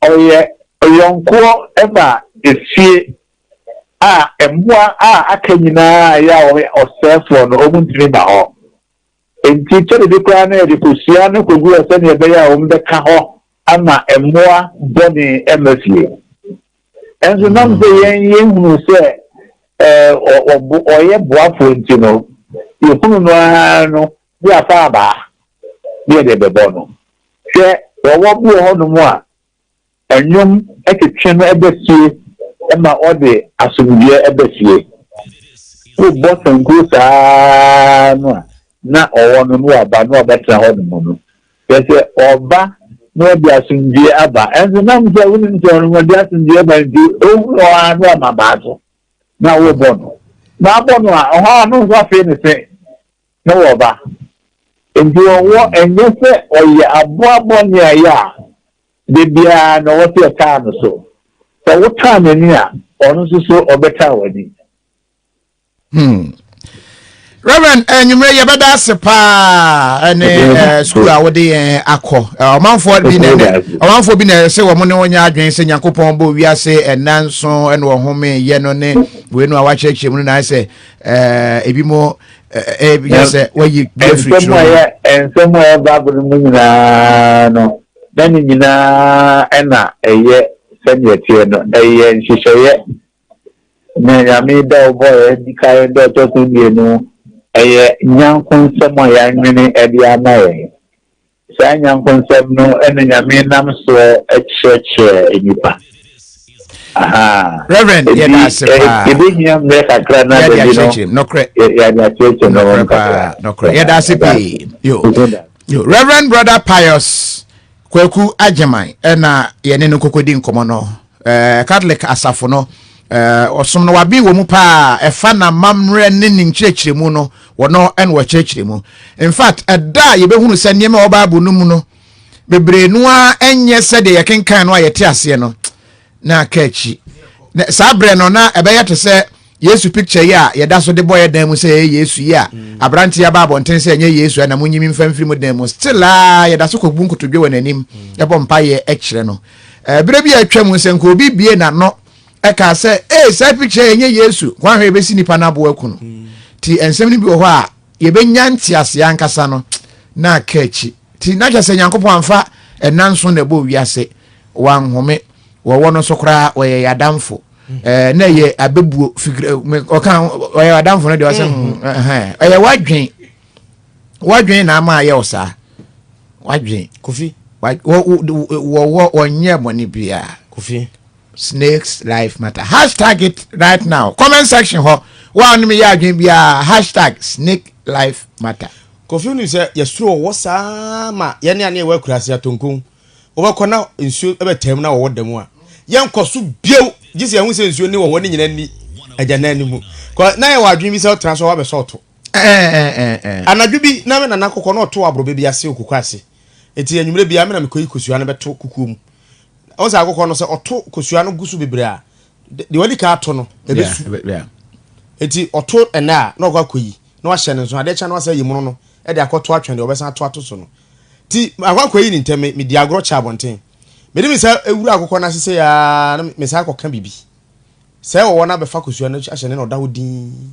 Ɔyɛ ɔyɔnkoɔ ma efie a mmoa a aka nyinaa a ɛyɛ a wɔyɛ ɔsɛefoɔ no, wɔntumi mma hɔ. Enti kyɛde bi koraa no yɛde kosua no kɔgu hɔ sɛdeɛ ɛbɛyɛ a wɔbɛka hɔ ama mmoa bɔne mma fie. Nso nam sɛ yɛn yɛhunu sɛ ɔyɛ boafoɔ nti no, yɛhunu no ara no, ne yɛafa abaa ne yɛde rebɛbɔ no. Hwɛ, wɔwɔ bi wɔ hɔnom a, nnwom twetwe no ba fie ma ɔde asomdwoeɛ ba fie. Wobɔ sankuo saa ara no a, na ɔwɔ no na waba na wabɛtena hɔnom no. Kyerɛ sɛ, ɔba na ɔde asomdwoeɛ aba. Ɛnso nam sɛ wonim sɛ ɔno ɔde asomdwoeɛ ba nti, ɔhu hɔ ara na wama abaa so na wobɔ no. Na abɔ no a, ɛhɔ ara no nso afei ne se na wɔba. Enti ɔwɔ, ɛnyɛ sɛ ɔyɛ aboa bɔne a ɛyɛ a da biara na ɔwɔ sɛ yɛtaa no so. Sɛ wotaa n'ani a, ɔno nso so ɔbɛtaa w'ani. Hmm. Reverend, anwummerɛ eh, yɛbɛda ase paa ɛne eh, eh, sukuu a wode yɛn akɔ ɔmanfoɔ bi na ɛnɛ ɔmanfoɔ bi na ɛsɛ wɔn ne wɔnyɛ adwene sɛ Nyankopɔn bɔ wiase ɛna nso ɛna ɔhome yɛ no ne wei no a wakyerɛkyerɛ mu no na ayɛ sɛ ebi mo yɛ sɛ wayi bi afiri twerɛ mu. Nsɛm a ɛwɔ Bible no mu nyinaa no, na ne nyinaa na ɛyɛ sɛdeɛ ɛteɛ no. Ɛyɛ nhyehyɛeɛ na Nyame da ɔbɔeɛ di kan da ɔtɔ so mmienu. Ɛyɛ nyankonsɛm a yɛanwene de ama yɛn. Saa nyankonsɛm no na Nyame nam soɔ kyerɛkyerɛ nnipa. Ahaa. Reverend, yɛda ase paa. Yɛbɛhia mmerɛ kakra na Yɛde dabi no, akyerɛkyerɛ mu. Nokorɛ. yɛde akyerɛkyerɛ no Nokorɛ kakra. paa. Nokorɛ. Yɛda ase pii. Yo. Yo. Reverend Brother Pius Kwaku Agyeman ɛna yɛne no kɔkɔdi nkɔmmɔ no. Eh, Catholic asafo no, eh, ɔsom no waben wɔ mu paa. Ɛfa n'amammerɛ ne ne nkyerɛkyerɛmu no, wɔno ɛna wɔkyerɛkyerɛ mu. In fact, ɛda a yɛbɛhunu sɛ nneɛma a ɛwɔ Bible no mu no, bebree no ara ɛnyɛ sɛdeɛ yɛkenkan no a yɛte aseɛ no, na aka akyi. Na saa berɛ no, na ɛbɛyɛ te sɛ Yesu picture yi a yɛda so de bɔ yɛ dan mu sɛ ɛyɛ Yesu yi a mm. aberante yi aba abɔnten sɛ ɛnyɛ Yesu ɛna mo nyimi mfa mfiri mu dan mu still a yɛda so kɔbu nkotodwe wɔ n'anim mm. ɛbɔ mpaeɛ ɛkyerɛ no ɛberɛ bi a atwa mu sɛ nka obi bie n'ano ɛka sɛ ee saa picture ɛnyɛ Yesu kwan hwɛ ebesi nipa n'abo aku no mm. Nti nsɛm no bi wɔ hɔ a yɛbɛnya nteaseɛ ankasa no na aka akyi. Nti na kyerɛ sɛ Nyankopɔn amfa ɛna nson na ɛbɔɔ wiase, wanhome, wɔwɔ no nso koraa wɔyɛ yɛn adamfo. Ɛɛ na ɛyɛ abɛbuo figure ɔka ɔyɛ adamfo no deɛ ɔsɛ mm. ɛyɛ wadwen wadwen na ama ayɛ ɔsaa wadwen. Kofi. Wɔwɔ wɔnyɛ bɔne biara. Kofi. Snakes life matter hashtag it right now comment section hɔ wa ne meyɛ adwene biara hashtag snake life matter. Kofi wonim sɛ yɛsoro ɔwɔ saa ma yɛne ane ɛwɔ akuraase atonkon wobɛkɔ na nsuo bɛtaa mu na wɔwɔ da mu a yɛnkɔ so bio gye sɛ yɛhu sɛ nsuo ne wɔwɔ ne nyina nni agyanan no mu kɔ na yɛwɔ adwene bi sɛ ɔtena so wabɛsɔ ɔto anadwo bi na me nana kɔkɔ na ɔto aborɔbɛ bi ase okoko ase nti anwummerɛ biara me na mekɔyi kosua no bɛto kukuo mu Wohu sɛ akokɔ no sɛ ɔto kosua no gu so bebree a, deɛ wadi kan ato no, ɛbɛsu. Enti ɔto ɛnɛ a, na ɔkɔ akɔyi, na wahyɛ no nso. Adeɛ kye a na wasan ayi mono no de akɔto atwɛn deɛ ɔbɛsan ato ato so no. Nti akɔ akɔyi ne ntɛm, medi agorɔ kyɛ abɔnten. Mede me nsa wura akokɔ no ase sei ara na mesan akɔka biribi. Sɛ ɔwɔ no abɛfa kosua no ahyɛ ne na ɔda hɔ dinn.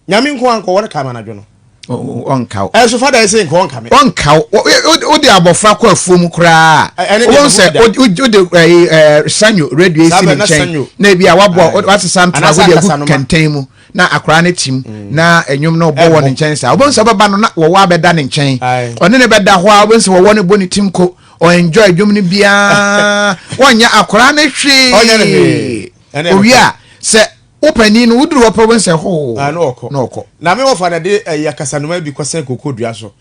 Nyame nko a nka ɔwɔ no ka me anadwo no. Ɔnka wo. Ɛnso fada yi se nka ɔnka me. Ɔnka wo. Wode abɔfra kɔ afuo mu koraa. Wobɛhu sɛ wode sanyo radio si ne nkyɛn na ebi a waboa wasesa ntoma wode agu kɛntɛn mu na akwaraa no tim mm. na nnwom no bɔ wɔ ne nkyɛn saa. Wobɛhu sɛ wobɛba no na wɔwɔ abɛda ne nkyɛn. Ɔne ne bɛda hɔ a wobɛhu sɛ wɔwɔ no bɔ ne tim ko. Ɔenjoy dwom no biara. Wɔnyɛ akwaraa no hwee. Owie a sɛ Wo panin no, woduru hɔ pɛ wobɛhu sɛ hoo Ah, na ɔkɔ. na ɔkɔ. Na me wɔfa na de ɛyi akasanoma bi kɔsɛn kokoo dua so.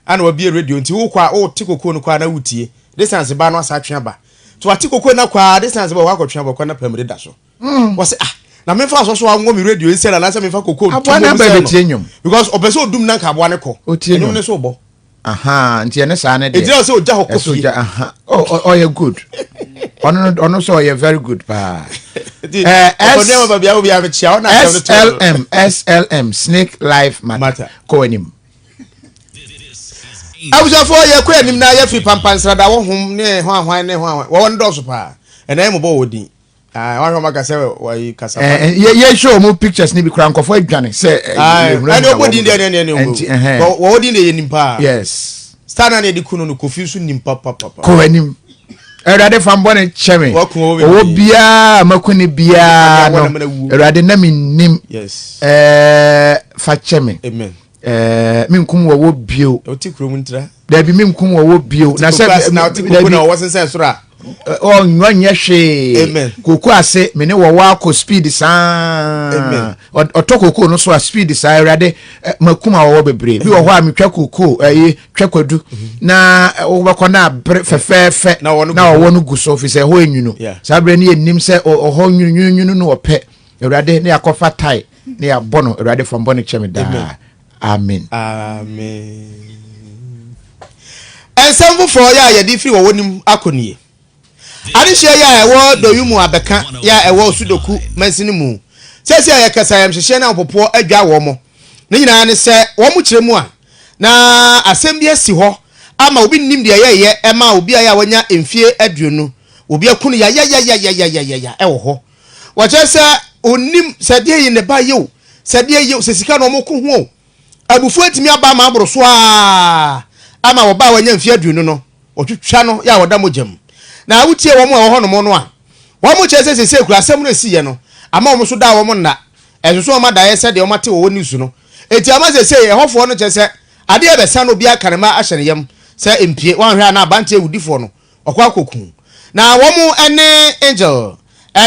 Ana wabie radio nti wokɔ a wote kokoo no kɔ a na wotie. Distance ba no asa atwe aba. Nti wate kokoo no akɔ a distance ba wakɔtwe aba kɔ na pamire da so. Wɔse ah na memfa asɔ so anwɔ me radio nsɛn anaasɛ memfa kokoo nto Aboa no mu aba nsɛn no. bɛtie nnwom. Because ɔpɛ sɛ odum na nka aboa no kɔ. Otie Nnwom nnwom. no so bɔ. Aha, nti ɛne saa ne deɛ. Ɛgyina sɛ ogya hɔ kɔ fie. Aha, ɔyɛ good. Ɔno ɔno sɛ ɔyɛ very good paa. SLM SLM Snake Life Matter kɔ anim. Abusuafoɔ yɛkɔ anim na yɛfiri pampansrada wɔ hom ne hwanhwan ne hwanhwan wɔwɔ no dɔɔso paa ɛnna yɛ mobɔ wɔ din. Ah, wɔn ahwɛ wɔn aka sɛ wɔyi kasa pa. Eh, yɛ yɛ show wɔn pictures ni bi kura nkɔfo adwane sɛ. Ɛni ɔbɔ din deɛ ɛni ɛni ɛni wɔwɔ din deɛ yɛ nim paa. Yes. Star na yɛde kunu no Kofi nso nim papapapa. Kɔ anim. Awurade fa mbɔ ne kyɛ me. Ɔwɔ biara mako ne biara no. Awurade na mi nim. Yes. Ɛɛ fa kyɛ me. Amen. Ɛɛ menkum wɔwɔ bio. Ɔte kurom ntira. Dabi menkum wɔwɔ bio. Na sɛ na ɔte koko na ɔwɔ sensɛn soro a. Ɔnyɔ nyɛ hwee. Amen. Koko ase me ne wɔwɔ akɔ speed saa. Amen. Ɔtɔ koko no so a speed saa awurade makum awɔwɔ bebree. Bi wɔ hɔ a metwa koko ɛyi twa kwadu mhm. na wobɛkɔ na abere fɛfɛɛfɛ na ɔwɔ no gu so fi sɛ ɛhɔ enwunu. Saa berɛ no yɛnnim sɛ ɔhɔ nwunu nwunu nwunu no ɔpɛ. Awurade ne akɔfa tae ne yɛabɔ no Awurade fa bɔne kyɛ me daa. Amen. Amen. Nsɛm foforɔ yɛ a yɛde firi wɔwɔ nim akɔ nie. Adehyeɛ yɛ a ɛwɔ Doyumu abɛka yɛ a ɛwɔ Osudoku mansini mu. Seesei a yɛkasa ayamhyehyeɛ ne ahopopoɔ adwa wɔn. Ne nyinaa ne sɛ wɔn kyerɛ mu a na asɛm bi asi hɔ ama obi nnim deɛ ɛyɛeɛ ɛma obi a yɛ a wanya mfie 20 obi aku no yayayayayayaya ɛwɔ hɔ. Wɔkyerɛ sɛ onnim sɛ deɛ yi ne ba yɛ o, sɛ deɛ yɛ o, sɛ sika na wɔko ho o. Abufuo atumi aba ama aboro so ara ama ɔbaa a wanya mfeɛ 20 no, wɔtwitwa no yɛ a ɔda mogya mu. Na wotie wɔn a ɛwɔ hɔnom no a, wɔkyerɛ sɛ seesei kura asɛm no a ɛsiiɛ no ama wɔn so daa wɔn nna. Ɛnso so wɔn adaeɛ sɛ deɛ wɔate wɔ wɔn news no. Enti ama seesei ɛhɔfoɔ no kyerɛ sɛ adeɛ rebɛsa na obiara ka ne mma ahyɛ ne yam sɛ mpue. Woanhwɛ a na abanteɛ awudifoɔ no Ɔkɔ akɔku. Na wɔn ne Angel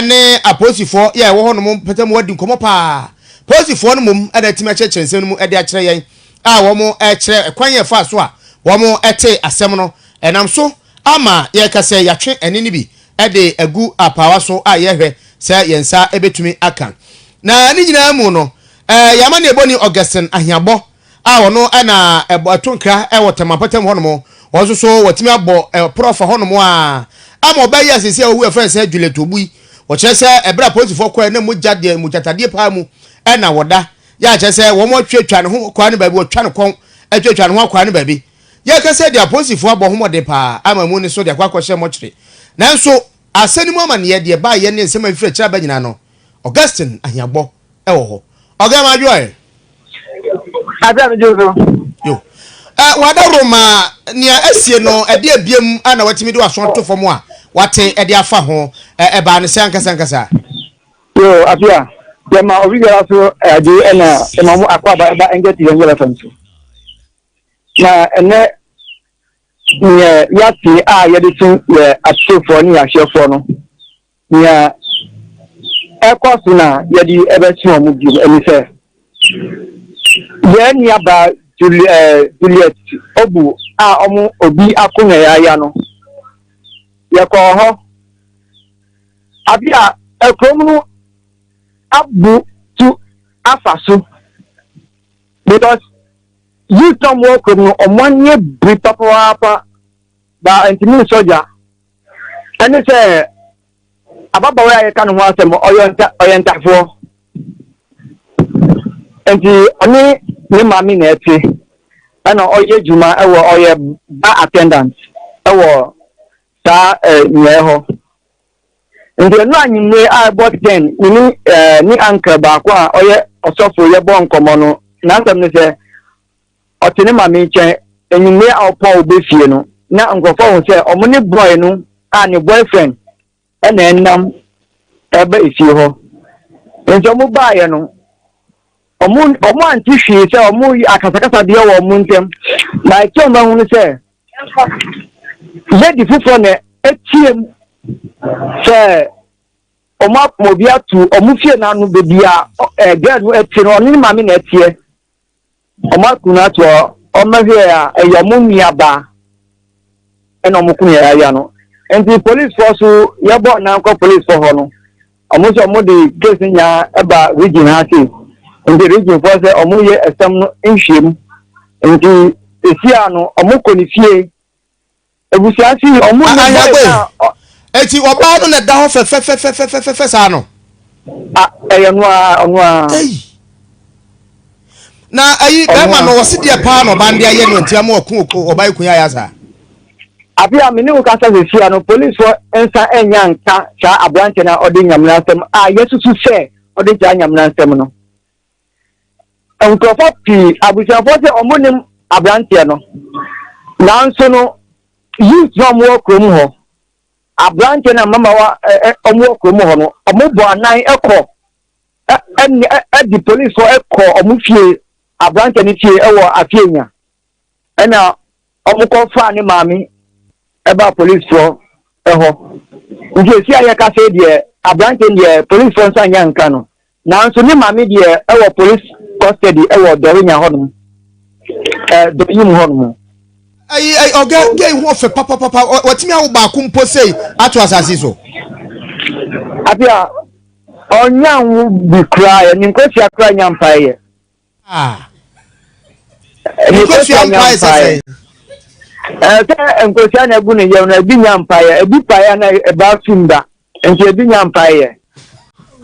ne apolisifoɔ yɛ a ɛwɔ hɔ nom mpɛtɛ mu adi nkɔmmɔ paa. Polisifoɔ no mmom na atumi akyerɛkyerɛ nsɛm no mu de akyerɛ yɛn a wɔkyerɛ kwan yɛ ɛfaa so a wɔtee asɛm no. Ɛnam so ama yɛreka sɛ yɛatwe ɛnne no bi de agu apaawa so a yɛrehwɛ sɛ yɛn nsa bɛtumi aka. Na ne nyinaa mu no, yɛn amanneɛbɔni Augustine Ahiabɔ a ɔno na ɛbɔ ɛto nkra wɔ Tema mpɔtam hɔnom. Wɔn nso so wɔatumi abɔ ɛporɔ afa hɔnom a ama ɔbaa yi a seesei a wawu a yɛfrɛ no sɛ Juliet Obui. Wɔkyerɛ sɛ ɛberɛ a polisifoɔ kɔɛ na mogya deɛ mogyatadeɛ paa mu na wɔda. Yɛ a kyerɛ sɛ wɔn atwatwa ne ho kwaa ne baabi, wɔatwa ne kɔn atwatwa ne ho akwaa ne baabi. Yɛka sɛ deɛ apolisifoɔ abɔ ho mmɔden paa ama mu ne so de akɔ akɔhyɛ mɔkyere. Nanso asɛm no mu amaneɛ deɛ ɛbaeɛ ne nsɛm a ɛfiri akyire aba nyinaa no, Augustine Ahiagbɔ wɔ hɔ. Ɔgɛn Madwoɛ. Abira mi gye so. Yo. Ɛ wadaworo ma nea asie no ɛde abiem a na watumi de waso ato fam a wate ɛde afa ho ɛ ɛbaa no sɛ ankasa ankasa. Yo, Afia, yɛma obi biara so adwo ɛna yɛma mo akɔ aba ɛba ɛngɛ ti yɛn fm so. Na ɛnɛ neɛ yɛate a yɛde so yɛ atiefoɔ ne yɛahwɛfoɔ no Nea ɛkɔ so na yɛde ɛbɛso wɔn bio ne sɛ, yɛn nuabaa Juli ɛɛ Juliet Obu a wɔn obi ako yayaaya no, yɛkɔɔ hɔ. Abe a kurom no abu tu afa so because youth na wɔwɔ kurom no wɔn ani abiri papaapa ba ntumi nsɔ gya. Ɛne sɛ ababaawa yi a yɛka ne ho asɛm ɔyɛ nta ɔyɛ ntafoɔ nti ɔne ne maame na ɛte ɛna ɔyɛ adwuma ɛwɔ ɔyɛ bar attendant ɛwɔ saa ɛɛ nyɛɛ hɔ nti ɛno anwummere a ɛbɔ ten ne ne ɛɛ ne uncle baako a ɔyɛ ɔsɔfo yɛbɔ nkɔmɔ no n'asɛm ne sɛ Ɔte ne maame nkyɛn. Anwummere a ɔpɔn ɔba fie no, na nkurɔfoɔ ahu sɛ wɔn ne boy no a ne boyfriend na ɛnam reba efie hɔ. Nti wɔn baeɛ no, wɔn wɔn ante hwee sɛ wɔn akasakasa deɛ wɔ wɔn ntam. Na ɛkyɛ wɔn ahunu sɛ lady foforɔ na ɛteam sɛ wɔn apam obi ato wɔn fie no ano baabi a ɛɛ girl no ɛte no, ɔne ne maame na ɛteɛ. Ɔmo aku no ato hɔ, ɔmo hwɛɛ a ɛyɛ ɔmo nua baa ɛna ɔmo kunu yaya no. Nti polisfoɔ so yɛbɔ nan kɔ polisfoɔ hɔ no, ɔmo sɛ ɔmo de case no nyinaa ɛba region ha sei. Nti region foɔ sɛ ɔmo yɛ ɛsɛm no nhwɛmu. Nti sesie a no ɔmo kɔ ne fie Abusua si ɔmo ni boy na. Eti ɔbaa no na ɛda hɔ fɛfɛfɛfɛfɛfɛ saa no. A ɛyɛ no a ɔno a. Ei. Na ayi bɛrima no ɔsi deɛ paa na ɔbaa no de ayɛ no nti ama ɔko ɔbaa yi kun ayɛ saa. Abe a me ne wo kasa sesia no polisfoɔ nsa nnya nka saa aberanteɛ no a ɔde Nyamena nsɛm a yɛsusu sɛ ɔde saa Nyamena nsɛm no. Nkurɔfoɔ pii, abusuafoɔ sɛ wɔn nim aberanteɛ no, nanso no youth na wɔn wɔ kurom hɔ, aberanteɛ na mmabaawa ɛ ɛ wɔn wɔ kurom hɔ no, wɔn bɔ anan kɔ ɛ ɛ ɛdi polisifoɔ kɔ wɔn fie, aberanteɛ no fie wɔ Afienya, ɛna Wɔkɔfaa ne maame baa polisfoɔ hɔ. Nti esi a yɛkasa yi deɛ, aberanteɛ no deɛ polisfoɔ nsa nnya nka no. Nanso ne maame deɛ wɔ police custody wɔ Dɔrenya hɔnom, ɛ Dɔyim hɔnom. Ayi ayi ɔgɛ gay ho ɔfɛ papapapa watumi awo baako mpo sei ato asase so. Afei a ɔnya nwo bi koraa yɛ ne nkosua koraa nya mpaeɛ yɛ. Ah. Nkosua mpae sɛ sɛn? Sɛ nkosua na egu ne yam no ebi nya mpaeɛ, ebi paeɛ na ɛba fim ba, nti ebi nya mpaeɛ.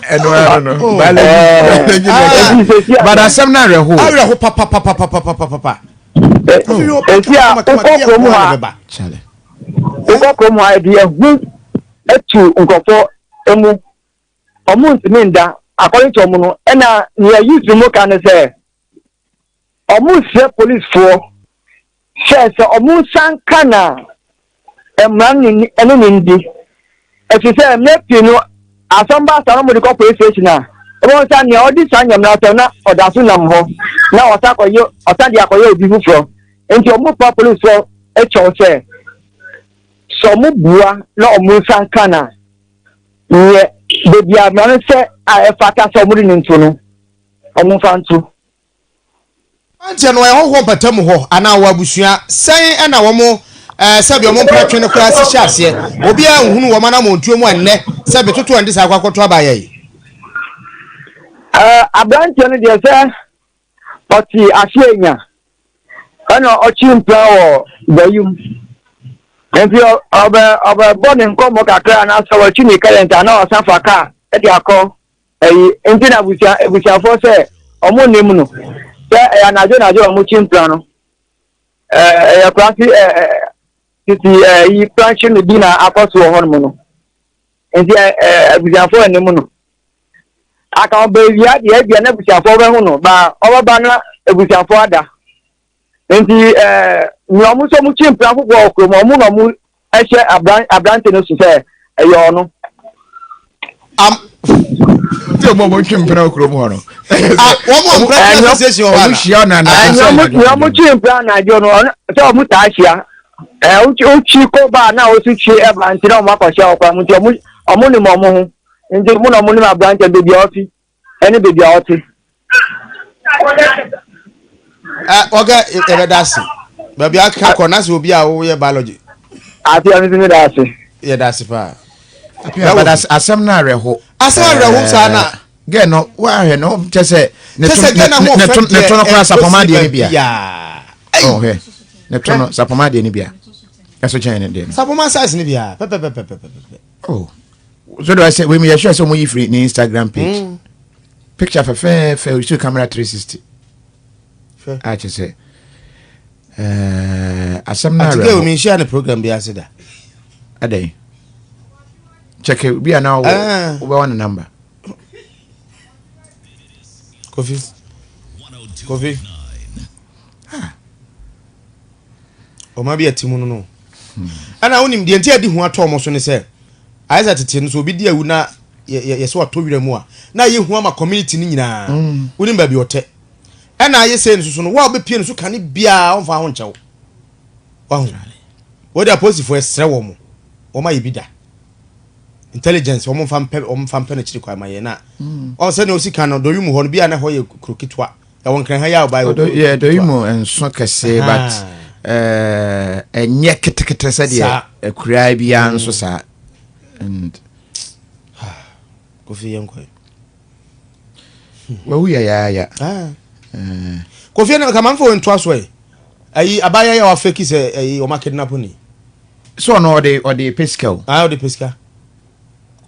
Ɛno ano no, oh. biology biology but asɛm no awerɛho. Awerɛho papapapapapapa. Esi a wokɔ kurom hɔ a, wokɔ kurom hɔ a ebi ehu etu nkurɔfoɔ emu. Ɔmo ntumi nda according to ɔmo no ɛna nea youth no mo ka ne sɛ ɔmo srɛ police foɔ sɛ sɛ ɔmo nsa nka na mmara no ne ɛne ne ndi ɛfiri sɛ mmerɛ pii no asɛm ba saa na ɔmo de kɔ police station a ɛbɛn sɛ nea ɔdi saa nyamena asɛm na ɔda so nam hɔ na ɔsan kɔyɛ ɔsan de akɔyɛ obi foforɔ nti ɔmo pa police foɔ kyɛw sɛ sɛ ɔmo bua na ɔmo nsa nka na Neɛ baabi a mmara no sɛ a ɛfata sɛ wɔde no nto no, wɔmfa nto. Aberanteɛ no ɔyɛ hɔhoɔ mpatamu hɔ anaa ɔwɔ abusua? Sɛn na wɔn eh, sɛbi wɔn mpratwe no koraa si hyɛ aseɛ? Obiara nhunu wɔn anammɔntuo mu ɛnnɛ sɛ betoto a ɛnde saa akɔ akɔto abaayɛ yi. Eh, aberanteɛ no deɛ sɛ ɔte aseɛ nya ɛna ɔkye mpira wɔ bayum nti ɔbɛ ɔbɛbɔ ne nkɔmmɔ kakra anaasɛ wɔkyi ne current a na ɔsan fa kaa ɛde akɔ ɛyi nti na abusua abusuafoɔ sɛ ɔmo nim no sɛ ɛyɛ anadwo anadwo a ɔmo kyi mpira no ɛɛ ɛyɛ kurase ɛɛ titi ɛyi pranhye no bi na akɔ so wɔ hɔnom no nti ɛɛ abusuafoɔ anim no. Aka ɔba awia deɛ ebia n'abusuafoɔ bɛhu no ba ɔbɛba na abusuafoɔ ada. Nti ɛɛ nea wɔn nso wɔn kyi mpena foforɔ wɔ kurom wɔn na wɔn hyɛ abran aberante no so sɛ ɛyɛ ɔno. Am. Tí o mọ mo twi mpena wɔ kurom hɔ no. Ah, wɔn mo mpena Ɛnyɛ- association wɔ hɔ Ɔmo ana? hyia ɔna na. Nea wɔn nea wɔn kyi mpena anadwo no ɔno sɛ wɔn taa hyia. Ɛɛ wokyi wokyi kɔ baa na wosi kyi ɛba nti na wɔn akɔhyia wɔ kwan mu nti wɔn wɔn nim wɔn ho nti wɔn na wɔn nim aberante beebi a ɔfi ɛne beebi a ɔte. Ɔgɛ yɛbɛda ase baabi aka kɔ na sɛ obi a woyɛ biology. Ase ɛno nso meda ase. Yɛda ase paa. Apia but asɛm no awerɛho. Asɛm awerɛho saa na. Gɛ no woahwɛ no kyɛ sɛ ne to ne to no koraa sapɔma adeɛ no bia. Ɔhwɛ ne to no sapɔma adeɛ no bia. Ɛso kyɛn ne deɛ no. Sapɔma size no bia pɛpɛpɛpɛpɛpɛ. Oh. So do I say we me yɛhwɛ sɛ wɔn yi firi ne Instagram page. Mm. Picture fɛfɛɛfɛ osu camera 360. A kyɛ sɛ ɛɛ asɛm no awerɛho. Atigɛ omi nhyia ne program bi ase da. Adɛn? Kyɛkɛ bi a na wobɛwɔ ne number. Kofi. Kofi. Ah. Ɔma bi ati mu no no. Ɛna wonim deɛ nti a ɛde hu atɔ wɔn so ne sɛ ayɛ sɛ tete no so obi di awu na yɛsɛ watɔ wira mu a na ayɛ hu ama community no nyinaa mm. Wonim baabi ɔtɛ ɛna ayɛ sɛ nso so no wo a wobɛpie no so kane biara ɔmfa ho nkyɛw wahu wɔde apolisifoɔ ɛsrɛ wɔ mo wɔn ayɛ bi da intelligence wɔn mfa mpɛ wɔn mfa mpɛ n'akyiri kwan ma yɛn na mm. Ɔn sɛ na osi kan no dɔwi mu hɔ no bi a na hɔ yɛ kuro ketewa. Ɛwɔ nkran ha yi a ɔbaa yɛ. Yɛ dɔyi mu nso kɛse but ɛnyɛ ketekete sɛdeɛ akuraa biara nso saa. And Kofi yɛn kɔ. Wawu yayaaya. Kofi ɛna kama nfa wɔn ntoa so ɛ. Ayi abaayewa yi a wafɛki sɛ ɛyi wɔn akidnap ni. So ɔno ɔde ɔde pesika o. Ah ɔde pesika.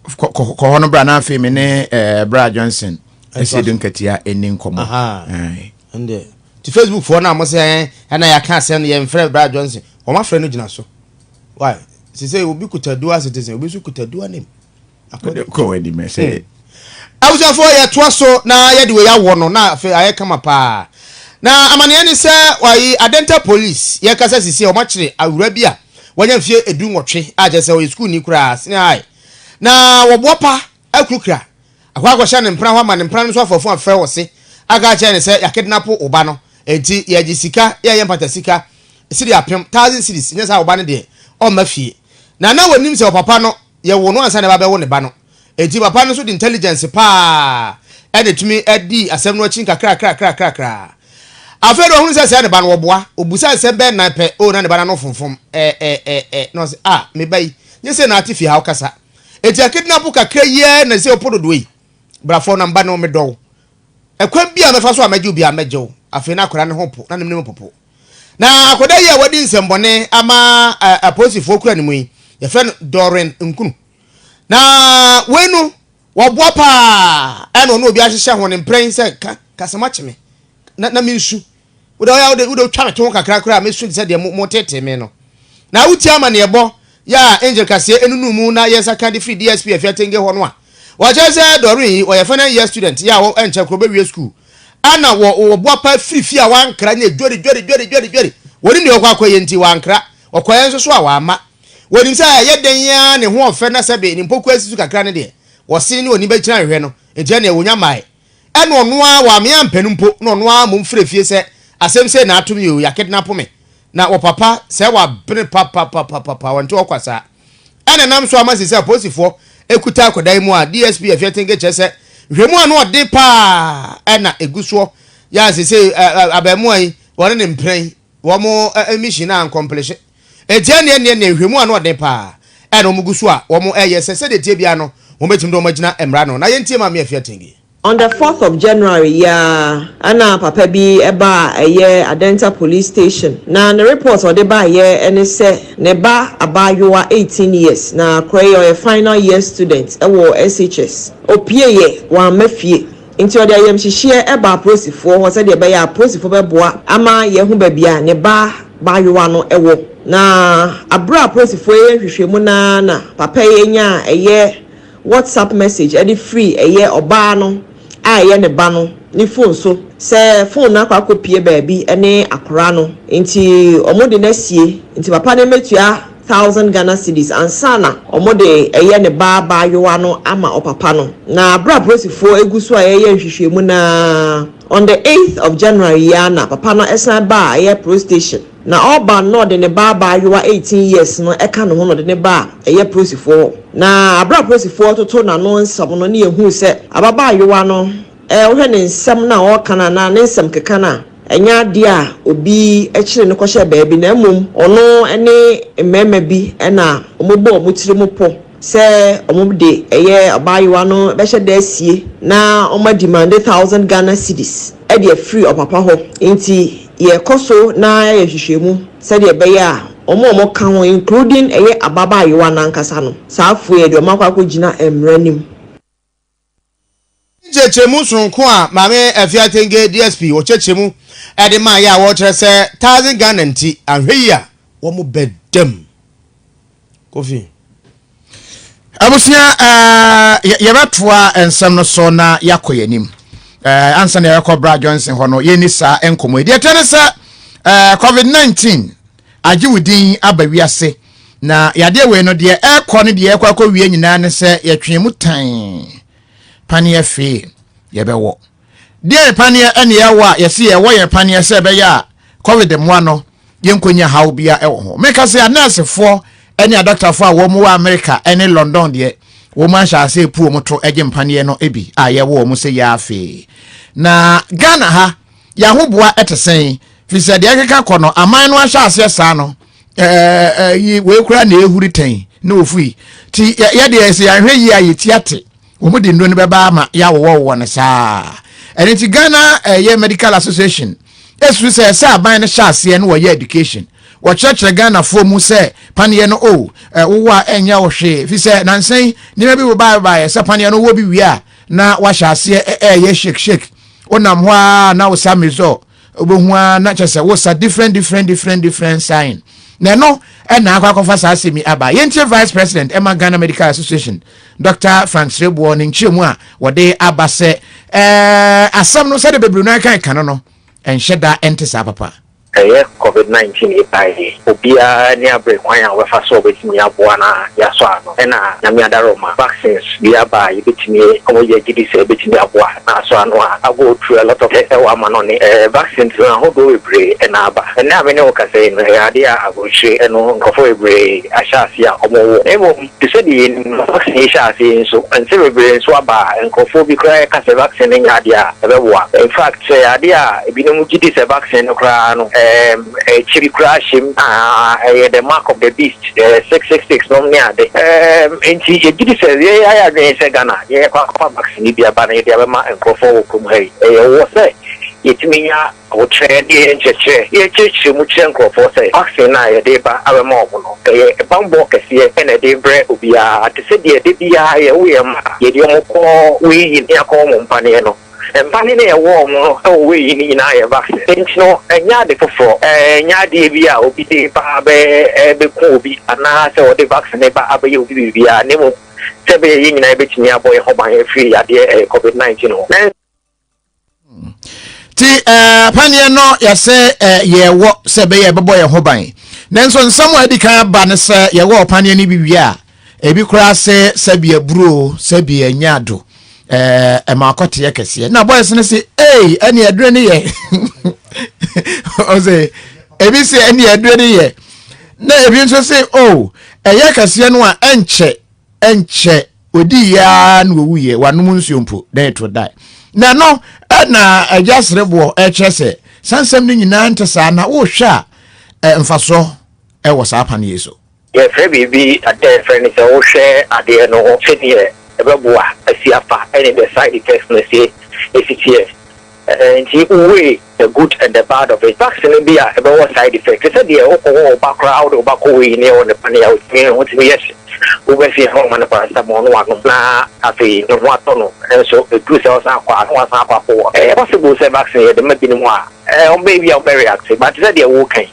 Kɔ hɔ no bra na afei me ne eh, bra Johnson ɛsɛ du nkatia ɛni nkɔmmɔ. Ɛnde ti Facebook foɔ no a mo sɛ eh, ɛna yɛaka asɛm no yɛmfrɛ bra Johnson wɔn afrɛ no gyina so. Why? Sɛ obi kuta dual citizen obi nso kuta dual name. Kɔ wɔ anim ɛsɛ. Abusuafoɔ yɛtoa so na yɛde wei awɔ no na afei ayɛ kama paa. Na amaneɛ ne sɛ wayi Adenta Police yɛkasa sisi a wɔakyere awura bi a wanya mfeɛ 18 a kyerɛ sɛ ɔyɛ sukuuni koraa senior high na wɔboa pa akurukura akɔ akɔhyɛ ne mpena hɔ ama ne mpena no nso afɔfo afrɛ wɔ se aka akyerɛ ne sɛ yɛakednapo wo ba no enti yɛgye sika yɛyɛ mpata sika sidi apem thousand cedis nyɛ saa wo ba no deɛ ɔmma fie na na wɔnim sɛ ɔpapa no yɛwo no ansa na ɛba bɛwo ne ba no. Enti papa no nso de intelligence paa na etumi dii asɛm no akyi nkakrakrakrakrakra. Afei de ɔhunu sɛ sɛɛ ne ba no wɔboa. Obusa nsɛm bɛyɛ nnan pɛ, oh na ne ba no ano fomfom ɛ ɛ ɛ ɛ na ɔse ah me ba yi, nyɛ sei na ate fie ha wokasa. Enti akidnapo kakra yi ara na sɛ ɔpo dodoɔ yi. Bra fam na mba no medɔ wo. Ɛkwan biara a mɛfa so a mɛgye wo biara mɛgye wo. Afei na akwadaa no ho po na ne mene mu popo. Na akwadaa yi a wadi nsɛmbɔne ama apolisifoɔ kura ne mu yi, yɛfrɛ no Doreen Nkunu. Na wei no, wɔboa paa ɛna ɔne obi ahyehyɛ ho ne mprɛn sɛ ka kasɛm akye me na na mensu. Wode ɔyɛ wode wode twa me to ho kakra koraa a mesu te sɛ deɛ mo mo tete me no. Na wotie amanneɛbɔ yɛ a Angel Kaseɛ enunu mu na yɛn nsa ka de firi DSP Afiatenge hɔ no a, wɔkyerɛ sɛ Doreen yi ɔyɛ final year student yɛ a wɔ ɛnkyɛ koraa ɔbɛwie sukuu. Ana wɔ wɔboa paa firi fie a wankra nyɛ dweri dweri dweri dweri dweri. Wɔnim deɛ ɔkɔ akɔyɛ nti wankra. Ɔkɔeɛ nso so a wamma. Wɔnim sɛ ɛyɛ dɛn ara ne ho ɔfɛ na sɛbe ne mpokua si so kakra no deɛ, wɔsene ne oni bɛgyina nhwɛ no, nti ɛneɛ wɔnya mmaeɛ. Ɛna ɔno ara, wamee ampɛ no mpo, na ɔno ara mmom frɛ fie sɛ, asɛm sei na ato me o, yɛakidnapo me. Na wɔ papa, sɛ wabene papapapapa, ɔnte hɔ kwa saa. Ɛna ɛnam so ama seesei apolisifoɔ kuta akwadaa yi mu a DSP Afiatenge kyerɛ sɛ nhwɛmu ano ɔden paa ɛna ɛgu soɔ yɛ a seesei abarimaa yi wɔne ne mpena yi wɔn mission a nkɔmplehye. Enti ɛnneɛ ɛnneɛ ɛnneɛ nhwɛmu ano ɔden paa ɛna wɔn gu so a wɔn ɛyɛ sɛ sɛdeɛ ɛteɛ biara no wɔn bɛtumi de wɔn agyina mmara ano. Na yɛntie Maame Afia Tenge. On the fourth of January yi ara na papa bi baa ɛyɛ Adenta Police Station na ne report a ɔde baeɛ ne sɛ ne ba abaayewa 18 years na akora yi ɔyɛ final year student wɔ SHS. Ɔpieeɛ wamma fie nti ɔde ayamhyehyeɛ baa apolisifoɔ hɔ sɛdeɛ ɛbɛyɛ a apolisifoɔ bɛboa ama yɛahu baabi a ne ba baayewa no wɔ. Na aberɛ a apolisifoɔ reyɛ nhwehwɛmu no ara na papa yi nyaa ɛyɛ WhatsApp message de firi ɛyɛ ɔbaa no a ɛyɛ ne ba no ne phone so. sɛ phone no akɔ akɔpue baabi ne akora no nti wɔde no asie nti papa no mmɛtua thousand Ghana cedis ansa na wɔde ɛyɛ ne ba abaayewa no ama ɔpapa no. Na berɛ a apolisifoɔ gu so a yɛreyɛ nhwehwɛmu no ara, on the eighth of January yi ara na papa no san baa ɛyɛ police station. Na ɔreba no na ɔde ne ba abaayewa 18 years no ka ne ho na ɔde no baa ɛyɛ polisifoɔ hɔ. Na berɛ a polisifoɔ retoto n'ano nsɛm no na yɛhuu sɛ ababaayewa no wohwɛ ne nsɛm no a ɔreka no anaa ne nsɛm keka no a, ɛnyɛ adeɛ a obi kyere no kɔhyɛɛ baabi na mmom ɔno ne mmarima bi na wɔbɔɔ wɔn tirim pɔ sɛ wɔde ɛyɛ abaayewa no bɛhyɛ da asie na wɔadimande thousand Ghana cedis de afiri ɔpapa hɔ. Nti Yɛkɔ so na yɛyɛ nhwehwɛmu sɛdeɛ ɛbɛyɛ a wɔn a wɔka ho including ɛyɛ ababaayewa no ankasa no, saa afoɔ yi yɛde wɔn akɔ akɔgyina mmara anim. Nkyerɛkyerɛmu sononko a Maame Afia Tenge, DSP, ɔkyerɛkyerɛ mu de maeɛ a wɔkyerɛ sɛ Thousand Ghana nti anhwɛ yie a wɔn bɛda mu. Kofi. Abusua, eh, yɛbɛtoa nsɛm no so na yɛakɔ yɛn anim. Eh, ansa na yɛbɛkɔ Bra Johnson hɔ no, yɛnni saa nkɔmmɔ yi. Deɛ ɛtɛ ne sɛ, eh, COVID-19 agye wo din aba wiase. Na yadeɛ wei no, deɛ ɛrekɔ ne deɛ ɛrekɔ akɔ wie nyinaa ne sɛ yɛtwe mu tan paneɛ fee yɛbɛwɔ. Deɛ paneɛ ɛne ɛwɔ a yɛse yɛwɔ yɛn paneɛ sɛ ɛbɛyɛ a COVID mmoa no yɛnkɔnya haw bia ɛwɔ ho. Meka sɛ anɛɛsefoɔ ne adɔktafoɔ a wɔn wɔ Amerika ne London deɛ wɔn ahyɛ ase epu wɔn to gye mpaneɛ no bi a yɛwɔ wɔn sɛ yɛ afei. Na Ghana ha yɛahoboa ɛte sɛn firi sɛ deɛ ɛkeka kɔ no aman no ahyɛ aseɛ saa no ɛɛ yi wei koraa na ehuri tɛn na ofui ti yɛ deɛ sɛ yɛahwɛ yie a yɛti ate. Wɔn de nnuro no bɛba ama yɛawowɔwowɔ no saa. Ɛno nti Ghana ɛyɛ Medical Association ɛsuru sɛ sɛ aban no hyɛ aseɛ no wɔyɛ education wɔkyerɛkyerɛ Ghanafoɔ mu sɛ paneɛ no o wowɔ a ɛnyɛ wo hwee fi sɛ nansa yi nneɛma bi baebaeɛ sɛ paneɛ no wowɔ bi wie a na wahyɛ aseɛ ɛyɛ shake shake wonam hɔ a na wo sa mezɔ wobɛhu ara na kyerɛ sɛ wosa different different different different sign na ɛno ɛna akɔ akɔfa saa asɛm yi aba. Yɛntie Vice President ɛma Ghana Medical Association Dr. Frank Sereboɔ ne nkyerɛmu a wɔde aba sɛ ɛɛ asɛm no sɛdeɛ bebree no aka ɛka no no ɛnhyɛ da ɛnte saa papa. Ɛyɛ Covid 19 yi bae yi, obiara ani abere kwan a ɔbɛfa so a ɔbɛtumi aboa na yɛasɔ ano. Ɛna Nyame adaworoma, vaccines bi aba a yɛbɛtumi, wɔyɛ gyidi sɛ ɛbɛtumi aboa na asɔ ano a, I go through a lot of tests ɛwɔ amanɔne. Vaccines no ahodoɔ bebree na aba. Ɛnnɛ a me ne wo kasa yi no, ɛyɛ adeɛ a aburokyire no nkorɔfoɔ bebree ahyɛ aseɛ a wɔwɔ. Na mmom, te sɛ deɛ yɛnim no, vaccine yi hyɛɛ aseɛ yi nso, nsɛm bebree nso aba a nkorɔfoɔ bi koraa ɛka sɛ vaccine no nyɛ adeɛ a ɛbɛboa. In fact, sɛ ɛyɛ adeɛ a ebinom gye di sɛ vaccine no koraa no, ɛɛm, ɛkyɛ bi koraa hyɛ mu a, ɛyɛ the mark of the beast, 666 nom ne ade. Ɛɛm, enti yɛgye di sɛ yɛayɛ adwene sɛ Ghana yɛrekɔ akɔfa vaccine yi bi aba na yɛde abɛma nkorɔfoɔ wɔ kurom ha yi. Ɛyɛ wɔ sɛ yɛtumi nya Aboterɛ ne yɛn nkyerɛkyerɛ, Yɛkyerɛkyerɛ mu kyerɛ nkurɔfoɔ sɛ vaccine no a yɛde reba abɛma wɔn no, ɛyɛ bammɔ kɛseɛ na ɛde rebrɛ obiara. Te sɛ deɛ da biara yɛwo yɛn mma a, yɛde wɔn kɔ weighing na yɛakɔ wɔn mpaneɛ no. Mpaneɛ no a yɛwɔ wɔn no wɔ weighing no nyinaa yɛ vaccine. Enti no, ɛnyɛ ade foforɔ. Ɛnyɛ adeɛ bi a obi de reba abɛku obi anaasɛ ɔde vaccine reba abɛyɛ obi biribiara, na mmom sɛ ɛbɛyɛ yɛn nyinaa yɛbɛtumi abɔ yɛn ho ban afiri yadeɛ ɛyɛ covid 19 ho. Ti ɛɛ eh, paneɛ no yɛsɛ ɛɛ eh, yɛwɔ sɛ ɛbɛyɛ ɛbɛbɔ yɛn ho ban nanso nsɛm a adi kan aba ne sɛ yɛwɔ paneɛ no bi wie a ebi koraa sɛ sɛbi aburo sɛbi ɛnyɛ ado ɛɛ ɛma akɔteɛ kɛseɛ na boys no se ee ɛne aduro no yɛ ɔsɛ ebi sɛ ɛne aduro no yɛ na ebi nso se o oh, ɛyɛ kɛseɛ no a ɛnkyɛ ɛnkyɛ ɔdii yɛ ara na ɔwuiɛ, wanom nsuo mpo, then it will die. Na ɛno ɛna agya sereboɔ ɛkyerɛ sɛ saa nsɛm no nyinaa nte saa na wohwɛ a mfasoɔ ɛwɔ saa paneɛ yi so. Yɛfrɛ biribi adeɛ a yɛfrɛ no sɛ wohwɛ adeɛ no sɛdeɛ ɛbɛboa asi afa ɛne the side effects no sie ɛsi teɛ. Nti wo weigh the good and the bad of it. Vaccine bi a ɛbɛwɔ side effect te sɛ deɛ wokɔ wɔ wo ba koraa wode wo ba kɔ wei ne ɛwɔ ne pane a otumi ne ho tumi yɛ hye. Woba fie na wama no paracetamol na wanom na afei ne ho atɔ no nso ɛduru sɛ ɔsan kɔ a na wasan akɔ akɔwɔ. Ɛyɛ possible sɛ vaccine yɛde ma binom a wɔbɛyɛ bi a wɔbɛ react but te sɛ deɛ woreka yi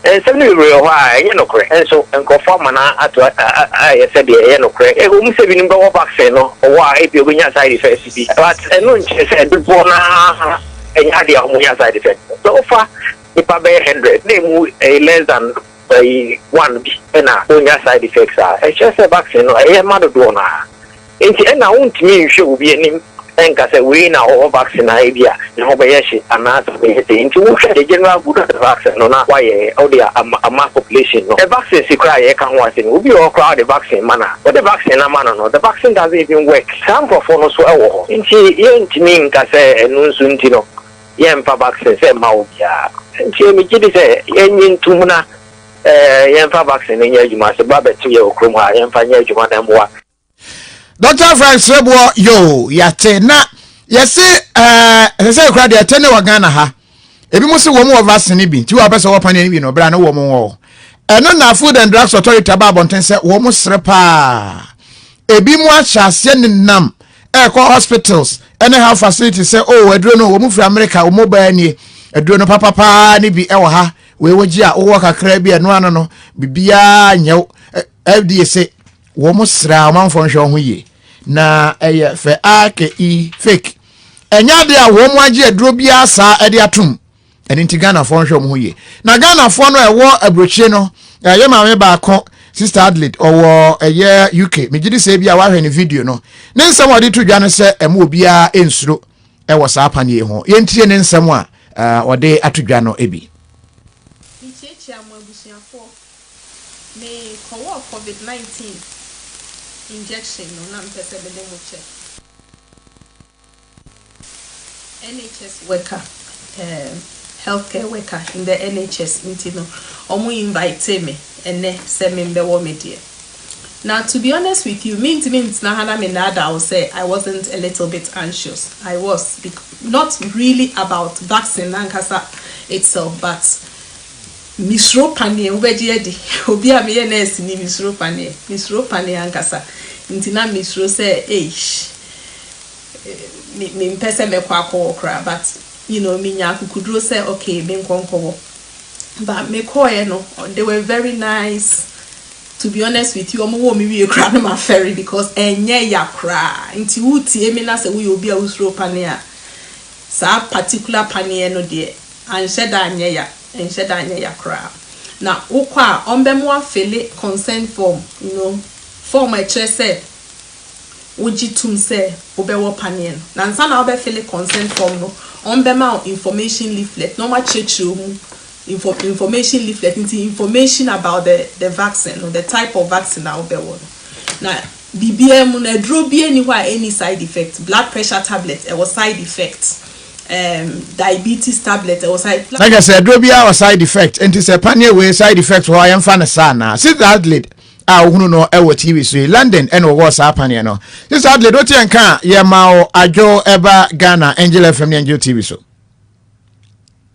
Nsɛm no bebree wɔ hɔ a ɛnyɛ nokorɛ, nso nkurɔfoɔ ama no ato ayɛ sɛ deɛ ɛyɛ nokorɛ. Ɛwɔ mu sɛ binom bɛwɔ vaccine no, ɔwɔ a ebia ɔbɛnya side effects bi, but ɛno nkyerɛ sɛ dodoɔ no ara ɛnyɛ adeɛ a wɔnya side effect. Sɛ wofa nipa bɛyɛ 100 na emu ɛyɛ less than ɛyi one bi ɛna wonya side effects a, ɛkyerɛ sɛ vaccine no ɛyɛ ma dodoɔ no ara. Nti ɛna wontumi nhwɛ obi anim ɛnka sɛ wei na ɔwɔ vaccine a ebi a ne ho bɛyɛ hye anaasɛ bɛyɛ sei. Nti wohwɛ the general good of the vaccine no na wayɛ wode ama population no. The vaccine si koraa a yɛka ho asɛm, obi wɔ hɔ koraa wode vaccine ma no a, wode vaccine no ama no no, the vaccine doesn't even work. Saa nkurɔfoɔ no nso ɛwɔ hɔ. Nti yɛntumi nka sɛ ɛno nso nti no yɛmfa vaccine sɛ mma obiara. Nti megye di sɛ yɛnnye ntom na yɛmfa vaccine no nyɛ adwuma. Sɛ ba bɛto yɛ wɔ kurom ha, yɛmfa nyɛ adwuma na mmoa. Dr. Frank Sreboɔ, yo, yɛate na yɛse ɛsɛ sɛ kura deɛ ɛtɛ ne wɔ Ghana ha. Ebi mo se wɔn wɔ vaccine bi, nti wɔapɛ sɛ wɔpa ne bi no, bra ne wɔn wɔ. Ɛno na Food and Drugs Authority aba abɔnten sɛ wɔn sere paa. Ebi mo ahyɛ aseɛ nenam ɛkɔ hospitals ɛne health facilities sɛ oh, aduro no wɔn firi America, wɔn baa nie, aduro no papapaa ne bi ɛwɔ ha, wei wɔgye a wowɔ kakra bi ɛno ano no biribiara nyɛw. FDA se wɔn sra ɔmanfoɔ nhwɛ wɔn ho yie na ɛyɛ fɛ a ke i fake, ɛnyɛ adeɛ a wɔn agye aduro biara saa ɛde atom. Ɛno nti Ghanafoɔ nhwɛ wɔn ho yie. Na Ghanafoɔ no ɛwɔ aburokyire no, ɛyɛ maame baako, Sister Adelaide, ɔwɔ ɛyɛ UK. Megye di sɛ bi a wahwɛ ne video no, ne nsɛm a ɔde to dwa no sɛ ɛmo obiara nsuro ɛwɔ saa paneɛ ho. Yɛntie ne nsɛm a ɔde ato dwa no bi. Mekyiakyia mo abusuafoɔ. Me kɔwɔɔ covid 19 injection no na mepɛ sɛ mede mo kyɛ. NHS worker, healthcare worker in the NHS nti no ɔmo invitee me ɛnɛ sɛ me mbɛwɔ me deɛ. Na to be honest with you, mentumi ntena ha na me nnaadaa wo sɛ I wasn't a little bit anxious. I was, not really about vaccine nankasa itself, but mesuro paneɛ, wobɛgye adi. Obi a meyɛ nurse ni, mesuro paneɛ. Mesuro paneɛ ankasa. Nti na mesuro sɛ, eish, me mempɛ sɛ mɛkɔ akɔwɔ koraa, but menya akukuduro sɛ okay, menkɔ nkɔwɔ. But mekɔɔɛ no, they were very nice. To be honest with you, ɔmo wɔ me wie koraa no ma fɛre because ɛnyɛ ya koraa. Nti wotie me na sɛ woyɛ obi a wosuro paneɛ a, saa particular paneɛ no deɛ, anhyɛ da anyɛ ya, ɛnhyɛ da anyɛ ya koraa. Na wokɔ a, ɔmbɛmo afill consent form, form a ɛkyerɛ sɛ wogye tom sɛ wobɛwɔ paneɛ no. Na nsa na wobɛfill consent form no, ɔmbɛma wo information leaflet na ɔmakyerɛkyerɛ mu information leaflet, nti information about the vaccine no, the type of vaccine a wobɛwɔ no. Na biribiara mu no, aduro bi ani hɔ a any side effect. Blood pressure tablet ɛwɔ side effect, diabetes tablet ɛwɔ side. Na kyerɛ sɛ aduro biara wɔ side effect, nti sɛ paneɛ wei side effect hɔ a, yɛmfa no saa. Na Sister Adelaide a wohunu no ɛwɔ TV so yi, London ɛna wɔwɔ saa paneɛ no. Sister Adelaide, wote yɛn ka a, yɛma wo adwo ɛba Ghana Angel FM ne Angel TV so.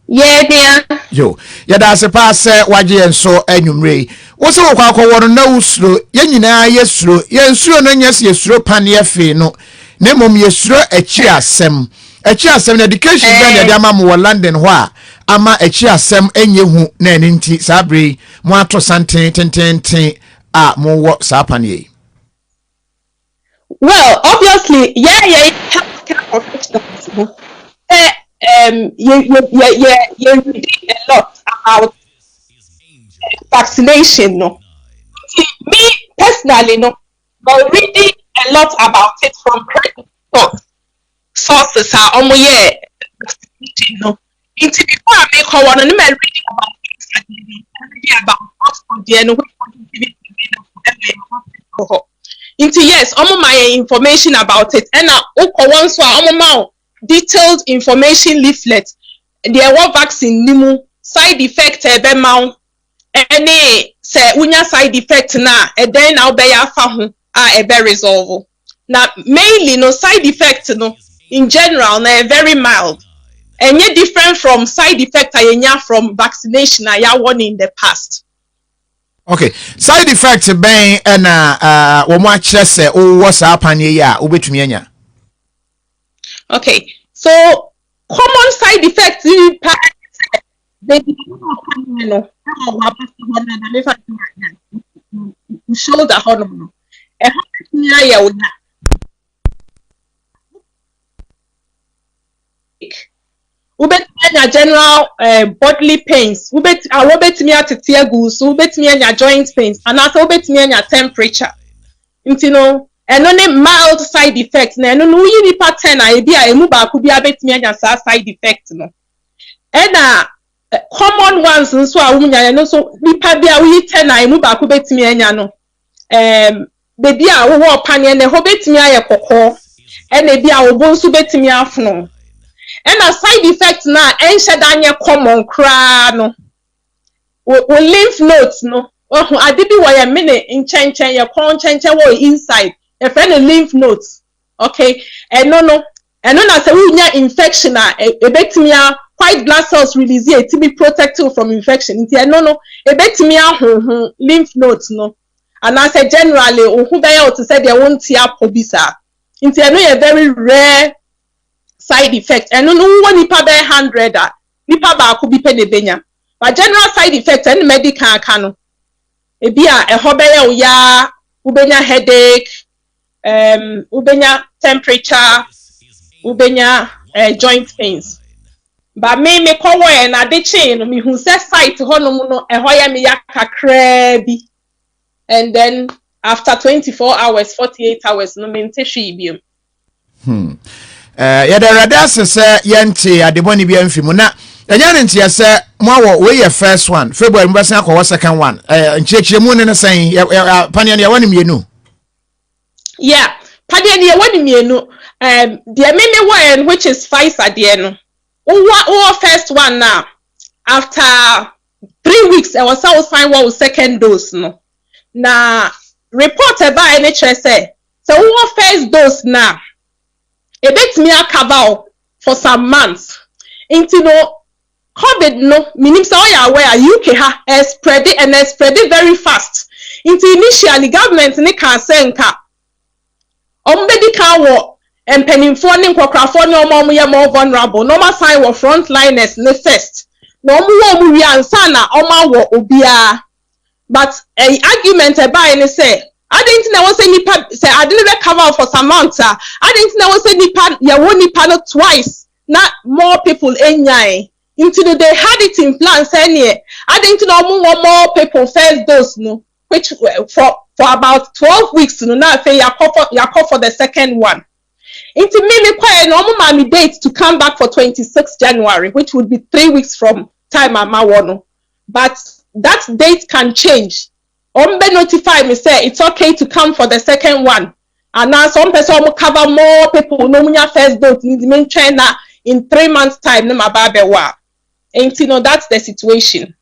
Yɛnua. Yo, yɛda ase paa sɛ wagye yɛn so anwummerɛ yi. Wo sɛ wokɔ akɔwɔ no na wosuro, yɛn nyinaa yɛsuro. Yɛn suro no nyɛ sɛ yɛsuro paneɛ fee no, na mmom yɛsuro akyi asɛm. Akyi asɛm no, education bɛn na yɛde ama mo wɔ London hɔ a ama akyi asɛm nyɛ hu na ɛno nti saa bere yi mo ato santen tententen a mowɔ saa paneɛ yi? Well, obviously, yeah, healthcare professionals no, yɛ reading a lot about vaccination no. Nti, me personally no, but reading a lot about it from credible sources a ɔmo yɛ vaccination no. Nti before I make one, no, me reading about it, reading about Oxford deɛ no, which positivity available ɛwɔ yɛn hospital hɔ. Nti yes, ɔmo ma yɛn information about it, ɛna wokɔ wɔn nso a, ɔmo ma wo detailed information leaflet deɛ ɛwɔ vaccine ni mu, side effect a ɛbɛma wo, ɛne sɛ wonya side effect na ɛdɛn na wobɛyɛ afa ho a ɛbɛ resolve. Na mainly no, side effect no in general na ɛyɛ very mild, ɛnyɛ different from side effect a yɛnya from vaccination a yɛawɔ no in the past. Okay, side effect bɛn ɛna wɔn akyerɛ sɛ wowɔ saa paneɛ yi a wobɛtumi anya? Okay, so common side effect yi paa sɛ baabi a wɔwɔ paneɛ no ɛwɔ w'abasa hɔ no na mefa wo shoulder hɔnom no, ɛhɔ bɛtumi ayɛ wo ya. anya general eh, bodily pains, wobɛt awɔ bɛtumi atete agu wo so, wobɛtumi anya joint pains, anaasɛ wobɛtumi anya temperature. Nti no, ɛno ne mild side effect na ɛno no woyi nipa 10 a ebi a emu baako biara bɛtumi anya saa side effect no. Ɛna common ones nso a wonya ɛno nso nipa bi a woyi 10 a emu baako bɛtumi anya no, beebi a wowɔ paneɛ no ɛhɔ bɛtumi ayɛ kɔkɔɔ, ɛna ebi a wo bo nso bɛtumi afono. Ɛna side effect no a ɛnhyɛ da nyɛ common koraa no, wo lymph nodes no, wahu ade bi wɔ yɛn mene nkyɛnkyɛn, yɛ kɔn nkyɛnkyɛn wɔ inside, yɛfrɛ no lymph nodes, okay? Ɛno no, ɛno na sɛ wonya infection a, ebetumi a white blood cells release a etumi protect you from infection. Nti ɛno no ebetumi ahoho lymph nodes no, anaasɛ generally wo ho bɛyɛ wo te sɛ deɛ wonte apɔ bi saa. Nti ɛno yɛ very rare side effect. Ɛno no wowɔ nipa bɛyɛ 100 a, nipa baako bi pɛ na ebenya. But general side effect ɛne medical aka no, ebi a ɛhɔ bɛyɛ wo yaa, wobɛnya headache, wobɛnya temperature, wobɛnya joint pains. But me kɔwɔ yɛ na ade kyee no, mehu sɛ site hɔnom no ɛhɔ yɛ me ya kakraa bi, and then after 24 hours, 48 hours no, mente hwee biom. Yɛda Awurade ase sɛ yɛnte adebɔne bi amfi mu na ɛnyɛ ne nteɛ sɛ moawɔ wei yɛ first one, February mobɛsen akɔwɔ second one. Nkyerɛkyerɛmu ne no sɛn? Paneɛ no yɛwɔ ne mmienu? Yeah, padeɛ no yɛwɔ ne mmienu. Deɛ me me wɔ yɛ no, which is Pfizer deɛ no, wowɔ first one na after 3 weeks ɛwɔ sɛ wosan wɔ wo second dose no. Na report ɛbaeɛ no kyerɛ sɛ wowɔ first dose na ebetumi acover wo for some months. Nti no COVID no, minim sɛ ɔyɛ aware a UK ha ɛspread and ɛspread very fast. Nti initially government ne kaa sɛ nka ɔmo bɛdi kan wɔ mpanimfoɔ ne nkɔkorafoɔ ne ɔmo a ɔmo yɛ more vulnerable na ɔmo asan wɔ frontliners ne first, na ɔmo wɔ ɔmo wie ansa na ɔmo awɔ obiara. But ɛyi argument ɛbaeɛ ne sɛ adi nti na ɛwɔ sɛ nipa sɛ ade no bɛ cover for some months a, adi nti na ɛwɔ sɛ nipa yɛwɔ nipa no twice na more people enyae? Nti no they had it in plan sɛ neɛ adi nti na ɔmo wɔ more people first dose no, which for about 12 weeks no, na afei yakɔ for the second one. Nti me me kɔɛ no, ɔmo maa mi date to come back for 26 January, which would be 3 weeks from time ama wɔ no, but that date can change. Ɔmo bɛ notify me say it's okay to come for the second one, anaasɛ ɔmo pɛ sɛ ɔmo cover more people na ɔmo nya first dose nti me ntwɛn na in 3 months time ne ma ba abɛwɔ a. Nti no, that's the situation.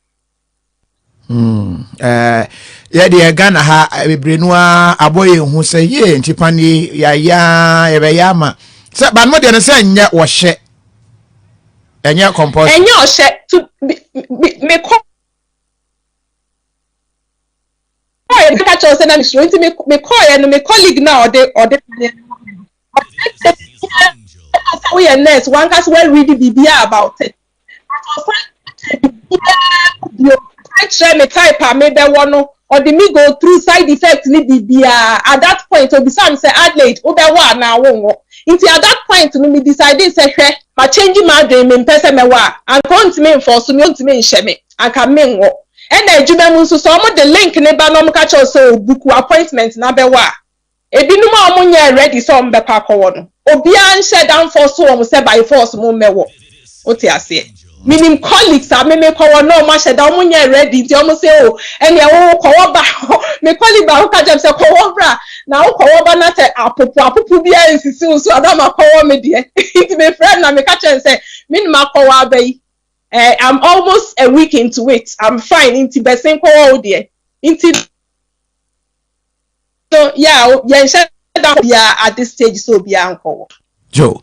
Yɛdeɛ Ghana ha bebree no a abɔ yɛn ho sɛ yie nti paneɛ yɛayɛ yɛbɛyɛ ama sɛ banmo deɛ no sɛ ɛnyɛ wɔhyɛ, ɛnyɛ compulsory. Ɛnyɛ ɔhyɛ to me kɔ kɔɔyɛ no ka kyerɛ sɛ na mesuro, nti me kɔɔyɛ no, me colleague na ɔde paneɛ no, ɔde sɛ woyɛ nurse wankasa wɔread biribiara about it, but ɔsan biribiara bio kyerɛ me type a mebɛwɔ no, ɔde me go through side effect ne biribiara. At that point obisa me sɛ, "Adelaide, wobɛwɔ anaa wonwɔ?" Nti at that point no me decide sɛ hwɛ, ma change my adwene, me mpɛ sɛ mɛwɔ a anka ɔntumi nfɔ me, ɔntumi nhyɛ me, anka menwɔ. Ɛna adwuma mu nso sɛ ɔmo de link ne ba na ɔmo ka kyerɛw sɛ obook appointment na bɛwɔ a, ebinom a ɔmo nyɛ ready sɛ ɔmo bɛkɔ akɔwɔ no, obiara nhyɛ dan force wɔn sɛ by force mo mmɛwɔ. Wote aseɛ? Minim colleagues a meme kɔwɔ na ɔmo ahyɛ da ɔmo nyɛ ready, nti ɔmo sɛ o ɛnea wo kɔwɔ ba. Me colleague baako ka kyerɛ me sɛ kɔwɔ bra na wo kɔwɔ ba na sɛ apopo apopo biara nsisi wo so adama kɔwɔ me deɛ. Nti me friend na me ka kyerɛ sɛ me nim akɔwɔ aba yi, I'm almost a week into it, I'm fine, nti bɛsen kɔwɔ wo deɛ. Nti so yeah, yɛnhyɛ da biara at this stage sɛ obiara nkɔwɔ. Joe,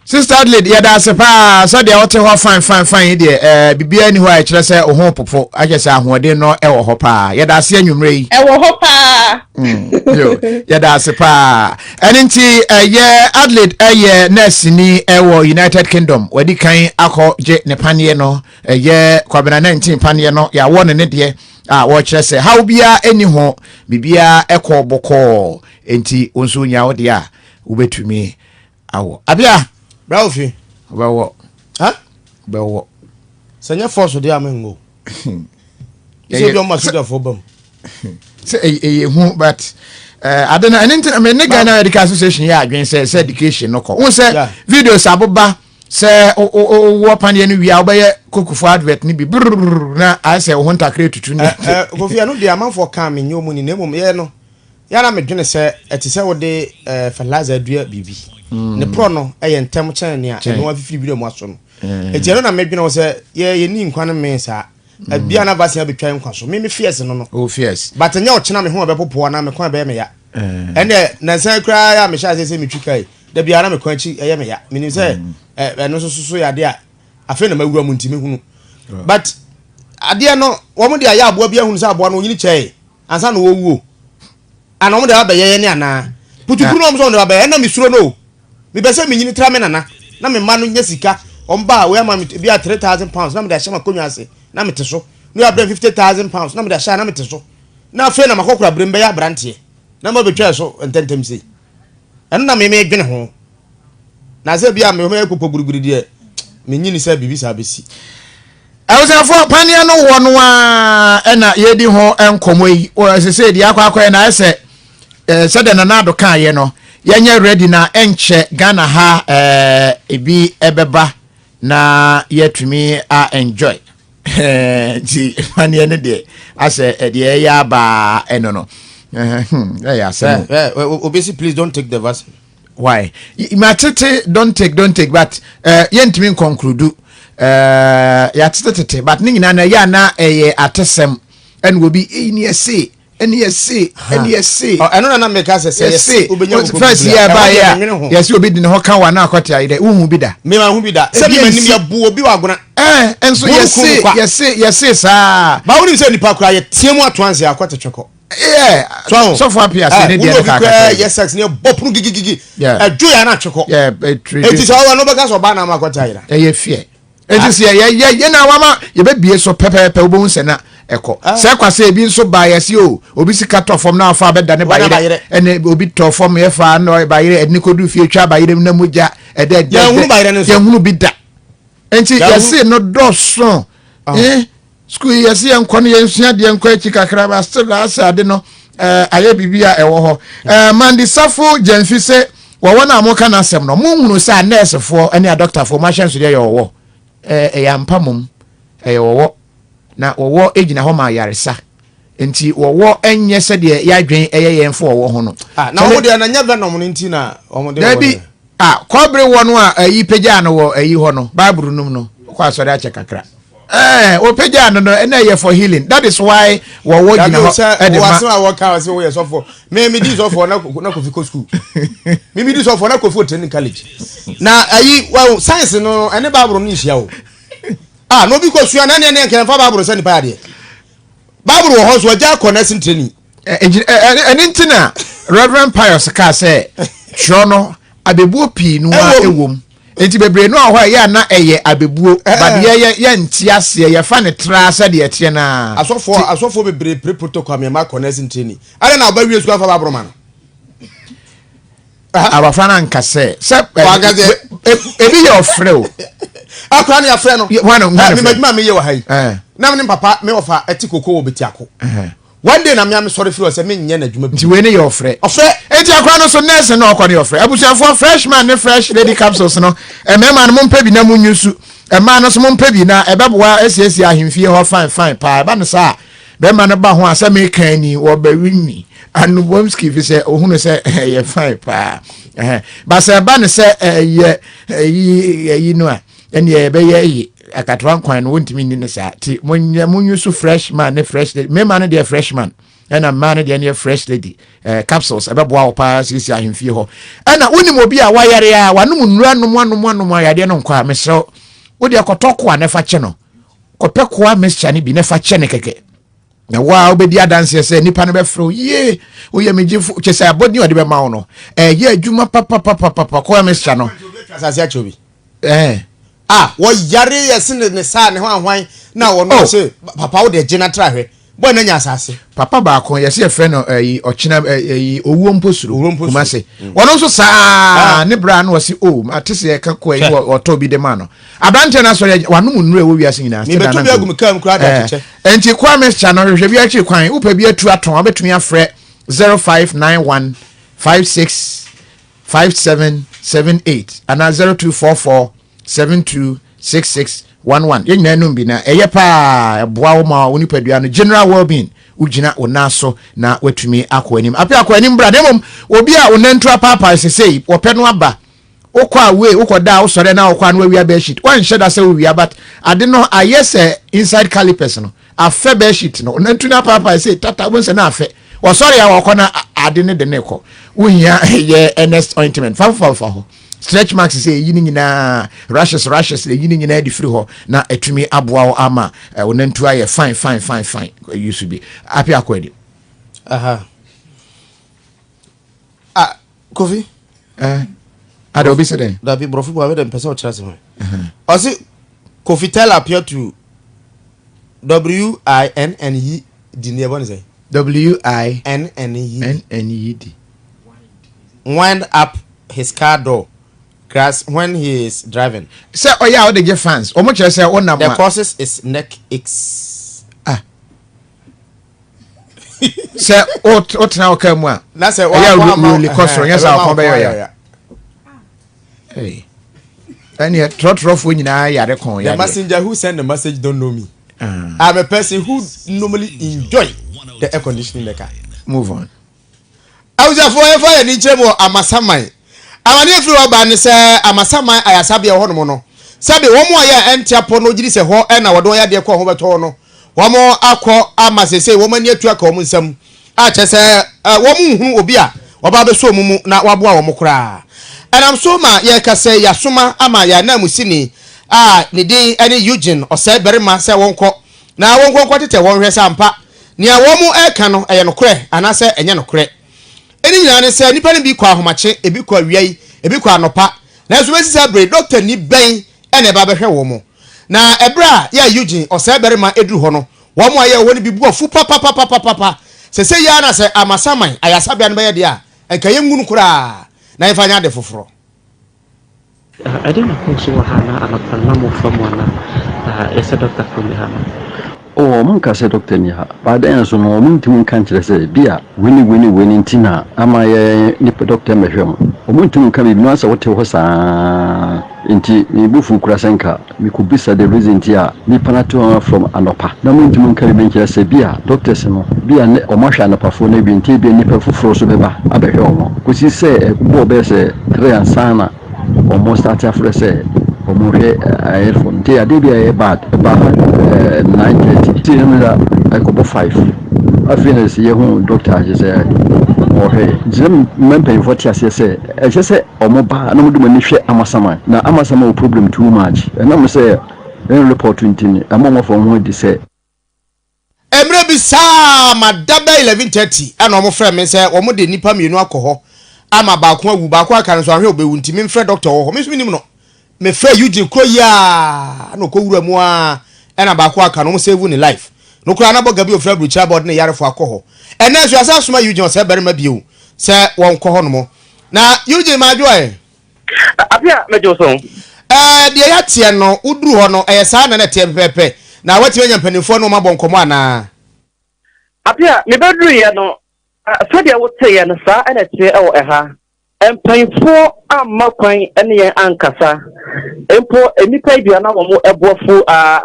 Sister Adelaide, yɛda ase paa sɛdeɛ wote hɔ fine fine fine yi deɛ, biribiara ni hɔ a ɛkyerɛ sɛ wo ho popo akyɛ sɛ ahoɔden no ɛwɔ hɔ paa. Yɛda ase anwummerɛ yi. Ɛwɔ hɔ paa. Yo, yɛda ase paa. Ɛno nti ɛyɛ Adelaide, ɛyɛ nurse ni ɛwɔ United Kingdom. Wadi kan akɔ gye ne paneɛ no, ɛyɛ Kwabena 19 paneɛ no, yɛawɔ ne deɛ a wɔkyerɛ sɛ haw biara ɛni ho, biribiara ɛkɔ bɔkɔɔ. Enti wo nso nya wo deɛ a wobɛtumi awɔ abia. Bra ofi. Wobɛwɔ. Ha. Bɛwɔ. Sɛ nyɛ force deɛ a mengo. Sɛ bi ɔma sogyafoɔ ba mu. Sɛ ɛyɛ hu but eh, ade no ɛne nti me ne Ghana Medical Association yɛ adwene sɛ sɛ education no kɔ. Wohu sɛ videos aboba sɛ wowɔ paneɛ no wie a wobɛyɛ kokofo advert no bi brrr na ayɛ sɛ wo ho ntakra tutu ne. Eh, eh, Kofi ɛno deɛ amanfoɔ kaa menyɛ ɔmu ni na mmom yɛ no yɛ na medwene sɛ ɛte sɛ wode eh, fertilizer adua biribi mm. ne porɔ no ɛyɛ ntɛm kyɛn nea ɛno afifiri wira mu aso no Enti ɛno na medwene ho sɛ yɛ yɛni nkwa no mee saa. Ebia na vaccine abɛtwa nkwa so. Me me fears no no. Oh fears. But ɛnyɛ ɔkyena me ho ɛbɛpopo anaa me kɔn ɛbɛyɛ me ya. Ɛnna nansa koraa yɛ a mehyɛ aseɛ sɛ metwi kaa yi. Da biara na me kɔn akyi ɛyɛ me ya. Menim sɛ ɛno nso so yɛ adeɛ a afei na mawura mu nti mehunu. But adeɛ no wɔn de ayɛ aboa bi ahunu sɛ aboa no onyini kyɛe ansa na wɔwuo. Ana wɔn de abɛyɛ yɛ ne anaa? Putukuru na wɔn sɛ wɔn de abɛyɛ ɛna mesuro no o. Mepɛ sɛ menyini tra me nana na me mma no nya sika. Wɔn ba a, wei ama me ebi a £3,000 na mede ahyɛ m'akonnwa ase na mete so. Na wei abrɛ me £50,000 na mede ahyɛ ha na mete so. Na afei na makɔkora berem bɛyɛ aberanteɛ na mabɛtwa so ntɛmntɛm sei. Ɛno na me medwene ho. Na sɛ bi a me ho yɛ kpokpo deɛ, menyini sɛ biribi saa bɛsi. Abusuafoɔ, paneɛ no wɔ no ara ɛna yɛdi ho nkɔmmɔ yi. Wɔ sɛ deɛ akɔ akɔyɛ na ayɛ sɛ eh, sɛdeɛ Nana Addo kaeɛ no, yɛnyɛ ready na ɛnkyɛ Ghana ha eh, ebi ɛbɛba na yɛatumi a enjoy. Nti paneɛ no deɛ asɛ deɛ ɛyɛ abaa ɛno no. Ɛyɛ asɛm. Obesi please don't take the vaccine. Why? Matete don't take don't take but uh, yɛntumi nkonkludu uh, yɛatete tete but ne nyinaa na ɛyɛ ana ɛyɛ atesɛm ɛna obi eyi ne ɛse ɛne yɛse ɛne yɛse. Ɛno na na meka sɛ sɛ yɛse wobɛnya wo first year ba yɛ a yɛse obi de ne ho ka wa na akɔte ayɛ dɛ wohu bi da. Mema hu bi da sɛ mema nim yɛbo obi wɔ agona. Ɛɛ nso yɛse yɛse yɛse saa. Ba wonim sɛ nipa koraa yɛteɛ mu ato anse akɔte twɛkɔ. Yeah, sɔfo apia se ne deɛ no kakra. Yɛ sex ne bɔ pono gigigigi. Ɛdwo yɛ na atwe kɔ. Eti sɛ ɔwɔ no bɛka sɛ ɔbaa na ama akɔte ayera. Ɛyɛ feɛ. Eti sɛ yɛ yɛ yɛ na wama yɛbɛbie so pɛpɛɛpɛ wobɛhu sɛ na ɛkɔ. Ah. Sɛ kwasɛ ebi nso ba yɛsi o obi sika tɔ fam na afa abɛda ne bayerɛ ɛne obi tɔ fam yɛ fa na bayerɛ ɛde ne kɔdu fie twa bayerɛ mu na mogya ɛdɛ ɛdɛ yɛnhunu bi da. Nti yɛsi no dɔso. Ah. Eh? Sukuu yi yɛsi yɛn nkɔ no yɛn sua deɛ nkɔ akyi kakra ba still na asɛ ade no ɛɛ ayɛ biribi a ɛwɔ hɔ ɛɛ Mandisafo Gyamfi se wɔ wɔn a wɔka n'asɛm no mo nhunu sɛ anɛɛsefoɔ ɛne adɔktafoɔ mo ahyɛnsodeɛ yɛ ɔwɔ ɛɛ ɛyɛ ampa mom ɛyɛ ɔwɔ na wɔwɔ gyina hɔ ma ayaresa nti wɔwɔ ɛnyɛ sɛdeɛ yɛadwen ɛyɛ yɛn fo ɔwɔ ho no. Ah, na wɔn deɛ na nyɛ venom no nti na wɔn de wɔn. Dabi ah kɔbere wɔ no a ɛyi pagyaa no wɔ ɛyi hɔ no Bible no mu no kɔ asɔre akyɛ kakra. Ɛɛ wɔpagyaa no no ɛna ɛyɛ for healing that is why wɔwɔ gyina hɔ ɛde ma. Dabi o sɛ wɔasɛm a wɔka sɛ wɔyɛ sɔfo me me di sɔfo na na kofi kɔ school me me di sɔfo na kofi wɔ training college na ayi wɔn science no ɛne Bible no nhyia o ah na obi kɔ sua na ɛne ɛne nkɛnfa Bible sɛ nipa adeɛ Bible wɔ hɔ nso ɔgya akɔ nursing training. Ɛno nti na Reverend Pius kaa sɛ twerɛ no abɛbuo pii no ara ɛwɔ mu. Nti bebree no a hɔ a ɛyɛ a na ɛyɛ abɛbuo but yɛ yɛnte aseɛ yɛfa no traa sɛdeɛ ɛteɛ no ara. Asɔfoɔ asɔfoɔ bebree pere protocol mmiɛnma akɔ nursing training. Adɛn na ɔba wie sukuu afa Bible ma no? Abɔfra no anka sɛ sɛ ebi yɛ ɔfrɛ o. Akora ne afrɛ no. Wɔn na wɔn na adwuma mi yɛ wɔ ha yi. Na ne papa me ɔfa ɛte koko wɔ Betiako. One day na mmea mi sɔre firi hɔ sɛ mi nyɛ n'adwuma bi. Nti wei ne yɛ ɔfrɛ. Ɔfrɛ. Eti akora no so nurse na ɔkɔ ne ɔfrɛ. Abusuafoɔ freshman ne fresh lady capsules no mmarima no mo mpɛ bi na mo nyu su. Mmaa no so mo mpɛ bi na ɛbɛboa asiesie ahemfie hɔ fine fine paa. Ɛba no saa bɛrima no ba ho a sɛ meka ni wɔbɛwe nwi anobomski fi sɛ ohunu sɛ ɛyɛ fine paa ba sɛ ɛba no sɛ ɛyɛ ɛyi ɛyi no a ɛneɛ ɛbɛyɛ ɛyi akatoa nkwan no wontumi nni no saa ti monyɛ monyu so fresh man ne fresh lady mmarima no deɛ fresh man ɛna mmaa no deɛ ne yɛ fresh lady ɛɛ capsules ɛbɛboa wo paa siesie ahemfie hɔ ɛna wonim obi a wayare a wanom nnura nom anom anom a yadeɛ no nkɔ a mesrɛ wo deɛ kɔtɔ ko a na ɛfa kyɛ no Kɔpɛ koa mixture no bi na fa kyɛ no kɛkɛ. Na wo a wobɛdi adanseɛ sɛ nipa no bɛfrɛ wo yie woyɛ me gyefo kyɛ sɛ abɔden a ɔde bɛma wo no ɛyɛ adwuma papapapapa koa mixture no. Asase akyɛ obi. Ɛɛ. Ah, wɔyare yɛ se ne ne saa ne ho ahwan na wɔn oh. se papa wo de gye na tra hwɛ. Bɔɔ no anya asase. Papa baako yɛsɛ yɛfrɛ no ɛyi ɔkyena ɛyi owuo mpo suro Kumase. Ɔno nso saa ne bra no ɔsi o ate sɛ yɛka kɔ ɛyi ɔtɔ bi de ma no. Aberanteɛ no asɔre wanom nnuro ɛwɔ wiase nyinaa. Mebɛtu bi agu me kaa mu koraa de akyekyɛ. Nti Kwame Kya no hwehwɛ bi akyiri kwan wopɛ bi atu atɔn wobɛtumi afrɛ 0591 56 5778 anaa 0244 726611. Yɛn nyinaa nom bi na ɛyɛ paa, ɛboa wo ma wo nipadua no general well-being, wogyina wo nan so na woatumi akɔ anim. Ape akɔ anim bra, na mmom obi a wo nantu apaapae sesei, wɔpɛ no aba. Wokɔ away, wokɔ da a wosɔre na wokɔ a na wawia bedsheet. Woanhyɛ da sɛ wowia but ade no ayɛ sɛ inside calipers no, afɛ bedsheet no, nantu no apaapae sei tata, wobɛhu sɛ na afɛ. Wɔsɔre a wɔkɔ na ade no de ne kɔ. Wohia yɛ Ernest ointment, fa fa fa hɔ. Stretch marks sɛ eyi ne nyinaa, rashes rashes eyi ne nyinaa de firi hɔ na atumi aboa wo ama eh, wo nantu ayɛ fine fine fine fine. Yi so bi. Ape akɔ anim. Aha. Ah, Kofi. Eh. Ada obi sɛ dɛn? Dabi borɔfo bu abɛdɛ mpɛ sɛ ɔkyerɛ ase ho. Ɔse Kofi tell appear to W I N N E D ne ɛbɔ ne sɛ? W I N N E D. N N E D. Wind up his car door grass when he is driving. Sɛ ɔyɛ a ɔde gye fans. Wɔn kyerɛ sɛ ɔnam a. The causes is neck aches. Ah. Sɛ wotena wo kaa mu a. Na sɛ ɛyɛ ruli kɔ soro nyɛ sɛ ɔkɔn bɛyɛ ɔya. Ɛneɛ trɔtrɔfoɔ nyinaa yare kɔn yadeɛ. The messenger who send the message don't know me. Uh. I'm a person who normally enjoy the air conditioning in the car. Move on. Abusuafoɔ yɛmfa yɛn ani nkyerɛ mu wɔ Amasaman. Amaneɛ firi hɔ ba ne sɛ Amasaman ayasabea wɔ hɔnom no, sɛbe wɔn a yɛ a ɛnte apɔ no gyedi sɛ hɔ na wɔde wɔn yadeɛ kɔ a ho bɛtɔ wɔn no, wɔn akɔ ama seesei wɔn ani atu aka wɔn nsam a kyerɛ sɛ wɔn nhunu obi a wɔba abɛsɔ wɔn mu na waboa wɔn koraa. Ɛnam so ma yɛreka sɛ yɛasoma ama yɛn ananmusini a ne din ne Eugene Ɔsɛe Barima sɛ wɔnkɔ na wɔnkɔ nkɔtetɛ wɔn nhwɛ sɛ ampa nea wɔreka no ɛyɛ nokorɛ anaasɛ ɛnyɛ nokorɛ. Ne nyinaa ne sɛ nnipa no bi kɔ ahomakye, ebi kɔ awia yi, ebi kɔ anɔpa, nanso bɛsi saa bere yi dɔktani bɛn na ɛba bɛhwɛ wɔn? Na ɛberɛ a yɛ a Eugene ɔsɛe barima duru hɔ no, wɔn a yɛ wɔ hɔ no bi bu afu papapapapapa. Sɛsɛyi ara na sɛ amasaman ayasabea no bɛyɛ deɛ a, anka yɛngu no koraa na yɛmfa nyɛ ade foforɔ. Ɛdeɛn na ɛkɔɔ so wɔ ha na anɔpa no na mofa mu ana yɛsɛ dɔkta koro nni ha no? Oh, ɔmo nka sɛ dɔkta nni ha, but dɛn nso no ɔmo ntumi nka nkyerɛ sɛ bi a wei ne wei ne wei nti na ama yɛn ne dɔkta mmɛhwɛ mo. Ɔmo ntumi nka biribi, no ara sɛ wote hɔ saa nti me bo fuw koraa sɛ nka Mekɔbisa the reason nti a nipa no ate hɔ from anɔpa na ɔmo ntumi nka biribi nkyerɛ sɛ bi a doctors no bi a ne ɔmo ahwɛ anɔpafoɔ no awie nti ebia nipa foforɔ nso bɛba abɛhwɛ ɔmo kɔsi sɛ ɛbɔɔ bɛyɛ sɛ tre ansa na ɔmo start afrɛ sɛ ɔmo hwɛ ayarefoɔ no nti adeɛ bi a ɛyɛ bad ɛbaa ha 9:30 nti ɛno da ɛkɔbɔ 5 afei na sɛ yɛhu doctor a kyerɛ sɛ ɔhwɛ yɛ nti sɛ mma mpanyinfoɔ te aseɛ sɛ ɛsɛ sɛ Ɔmo ba na ɔmo de ɔmo ani hwɛ Amasaman na Amasaman wɔ problem too much ɛnam sɛ yɛn report nti no ɛma ɔmo afa ɔmo ho adi sɛ. Mmerɛ bi saa ma da bɛyɛ 11:30 ɛna wɔn frɛ me sɛ wɔn de nnipa mmienu akɔ hɔ ama baako awu baako aka no nso ahwɛ ɔbɛwu nti me nfrɛ doctor wɔ hɔ me nso me nim no me frɛ Eugene kuro yi aa na ɔkɔ wura mu aa ɛna baako aka no wɔn save ne life no koraa na bɔga bi ofura aburukyire aba ɔde ne yarefo akɔ hɔ ɛnɛ nso yɛasan asoma Eugene ɔsɛ barima bio sɛ wɔn kɔ hɔ nom Na Eugene Madwo ɛ? Apia, mɛgye wo so. Ɛɛ, deɛ yɛateɛ no, woduru hɔ no, ɛyɛ saa na na ɛteɛ pɛpɛɛpɛ? Na woatumi anya mpanimfoɔ ne wɔn abɔ nkɔmmɔ anaa? Apia, mebɛduruiɛ no, sɛdeɛ woteeɛ no, saa na ɛteɛ wɔ ɛha. Mpanimfoɔ amma kwan ne yɛn ankasa. Mpo nnipa yi bi a na wɔn bo afu a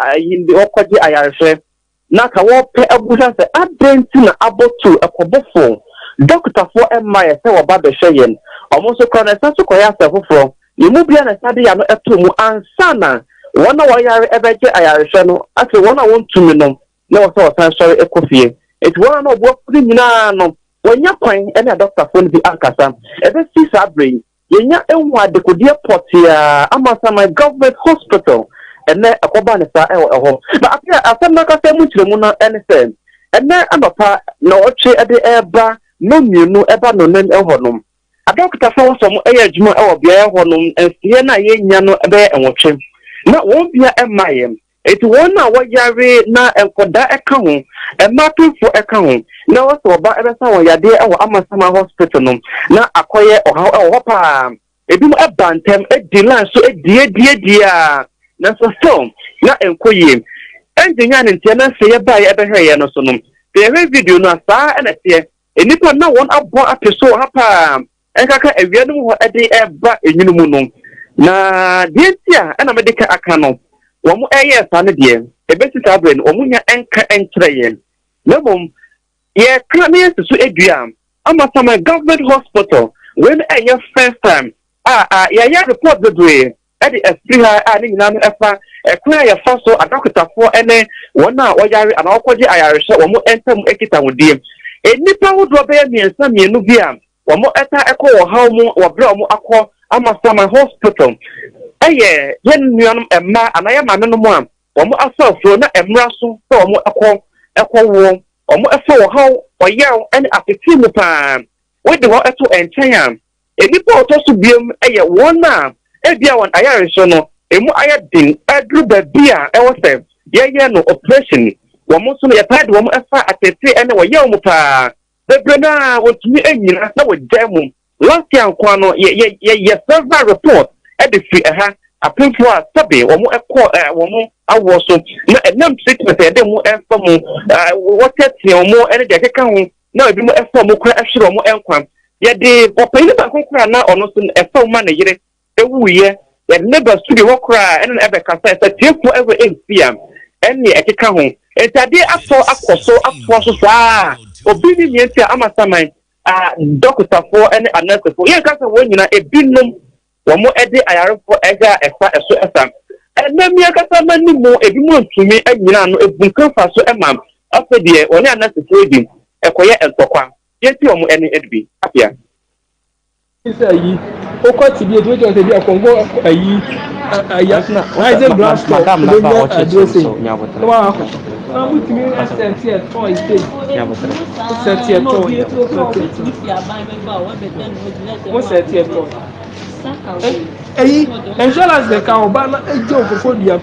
wɔkɔgye ayarehwɛ. Na ka wɔpɛ abusa sɛ adɛn nti na abɔto ɛkɔbɔfoɔ, dɔkotafoɔ mmaeɛ sɛ wɔba bɛhwɛ yɛn. Wɔn nso koraa no ɛsan so kɔyɛ asɛm foforɔ. Yɛn mu biara na ɛsan de yɛn ano too mu ansa na wɔn a wɔyare bɛgye ayarehwɛ no. Afei wɔn a wɔntumi no, na ɛwɔ sɛ wɔsan sɔre kɔ fie. Enti wɔn a na wɔboa kuo no nyinaa no, wɔannya kwan ne adɔkotafoɔ no bi ankasa. Ɛbɛsi saa berɛ yi, Yɛnya ehu adekodeɛ pɔtee a Amasaman Government Hospital ɛnɛ ɛkɔbaa ne saa ɛwɔ ɛhɔ. Na afei a asɛm no ankasa mu nkyerɛmu no ɛne sɛ, ɛnɛ anɔpa nnɔwɔtwe ɛde ɛreba nnɔnmienu ɛba nnɔnan ɛhɔ nom, adɔkotafoɔ wɔ sɛ wɔn ɛyɛ adwuma ɛwɔ beaeɛ hɔ nom nseɛ no a yɛnya no ɛbɛyɛ nwɔtwe na wɔn bia ɛmmaeɛ. Enti wɔn a wɔyare na nkɔdaa ka ho, mmaa apemfoɔ ka ho, na ɛwɔ sɛ wɔba bɛsa wɔn yadeɛ wɔ Amasaman Hospital no, na akɔyɛ ɔhaw wɔ hɔ paa. Ebinom ba ntɛm di line so diediedie ara, nanso still na ɛnkɔ yie. Ɛngye nyaa ne nteɛ na sɛ yɛbaeɛ bɛhwɛeɛ no so no, sɛ yɛhwɛ video no a, saa na ɛteɛ. Nnipa na wɔn abɔ ape so wɔ ha paa, ɛnkaka awia no mu hɔ de reba enwunu mu no. Na deɛ nti a ɛna mede ka aka no, wɔn ɛyɛɛ saa no deɛ, ɛbɛsi saa berɛ no, wɔn nya nka nkyerɛ yɛn. Na mmom, yɛka na yɛsi so dua a, Amasaman Government Hospital, wei no ɛnyɛ first time a, a yɛayɛ report bebree de afiri ha a ne nyinaa no ɛfa ɛkwan a yɛfa so adɔkotafoɔ ne wɔn a wɔyare anaa wɔkɔgye ayarehwɛ wɔn ntam nkitahodie. Nnipa ahodoɔ bɛyɛ mmiɛnsa mmienu bi a wɔn taa kɔ ɔhaw mu wɔ berɛ a wɔn akɔ Amasaman Hospital yɛ yɛn nuanom mmaa anaa yɛn maamenom a wɔn afa afuro na mmra so sɛ wɔn kɔ kɔwoɔ. Wɔn fa ɔhaw, ɔyaw ne atetee mu paa. Wode hɔ to nkyɛn a, Nnipa a wɔtɔ so biom yɛ wɔn a ebia wɔn ayarehwɛ no emu ayɛ den aduru baabi a ɛwɔ sɛ yɛyɛ no oprehyɛn. Wɔn nso no, yɛtaa de wɔn fa ateetee ne ɔyaw mu paa. Bebree no ara, wɔntumi nnyina na wɔgyae mu. Last year nko ara no, yɛ yɛ yɛ several report de firi ɛha, apemfoɔ a sɛbe wɔn kɔ wɔn awoɔ so na ɛnam treatment a yɛde wɔn fa mu, wɔteatea wɔn ne deɛ ɛkeka ho, na ebinom fa wɔn kora hwere wɔn nkwa. Yɛde ɔpanyin baako koraa na ɔno nso ɛfam ma ne yere wuiɛ. Yɛde no ba studio hɔ koraa ɛne no ɛbɛkasa sɛ tiefoɔ ɛwɔ ɛnsi a ɛne ɛkeka ho. Nti adeɛ atɔ akɔ so atoa so saa obi ne nea nti a ama saman a dɔkotafoɔ ne anɛsefoɔ yɛnka sɛ wɔn nyinaa ebinom Wɔde ayarefoɔ ɛhwɛ a ɛfa ɛso ɛsa. Ɛnam yi ankasa m'anim mu ebinom ntumi nnyina ano ebunkam fa so ma afei deɛ wɔne anɛsefoɔ di ɛkɔyɛ ntɔkwa. Yɛnti wɔn ɛne ɛdbi. Apia. Sɛ ayi wokɔ te bi etumi kyerɛ sɛ bi a kɔnkɔ ayi ayi Isaac glass store obenya aduro sei na wakɔtɔ na motumi sɛte ɛtɔɔ sei sɛte ɛtɔɔ mo sɛte ɛtɔɔ. Eyi insurance de ka ɔba na egye nkurɔfoɔ dua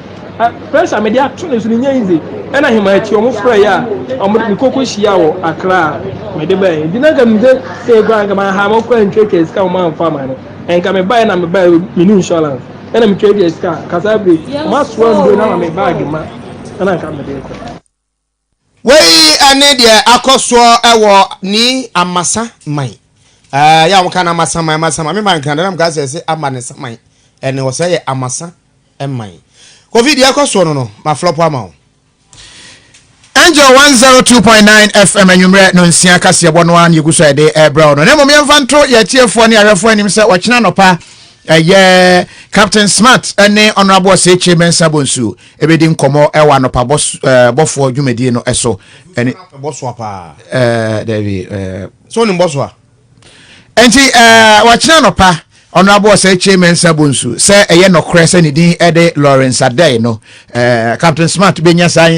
pressure mede ato ne so no nyɛ easy ɛna hema akyi wɔn frɛ yɛ a wɔn de koko hyia wɔ Accra a mede bɛyɛ nti na nka mi sɛ sɛ ekura nka ma ha mo kura ntwatwa sika wɔn amfa ama no nka me baeɛ na me baeɛ me ni insurance ɛna me twatwa sika kasa bere wɔn asoa nduro na ama me baagi ma ɛna nka mede kɔ. Wei ne deɛ akɔ soɔ wɔ ni Amasa man. Ɛɛ yɛ a wɔka no Amasa man, Amasa man. Me man kan dɛm ka sɛ ɛsɛ ama ne sa man. Ɛne wɔ sɛ yɛ Amasa man. Kofi deɛ ɛkɔ soɔ no no, ma flɔpo ama wo. Angel 102.9 FM anwummerɛ no nsia kaseɛbɔ no ara na yɛgu so a yɛde ɛrebrɛ wo no. Na mmom yɛmfa nto yɛatiefoɔ ne ahwɛfoɔ anim sɛ ɔkyena anɔpa ɛyɛ Captain Smart ne Honourable Osekyere Mensah Bonsu ɛbɛdi nkɔmmɔ ɛwɔ anɔpa bɔfoɔ dwumadie no ɛso. Ɛne bɔsoa paa. Ɛɛ dɛbi ɛɛ. So onim bɔsoa? Nti ɛɛ wɔkyena anɔpa Honourable Osekyere Mensah Bonsu sɛ ɛyɛ nɔkorɛ sɛ ne din ɛde Lawrence Adei no ɛɛ Captain Smart bɛnya saa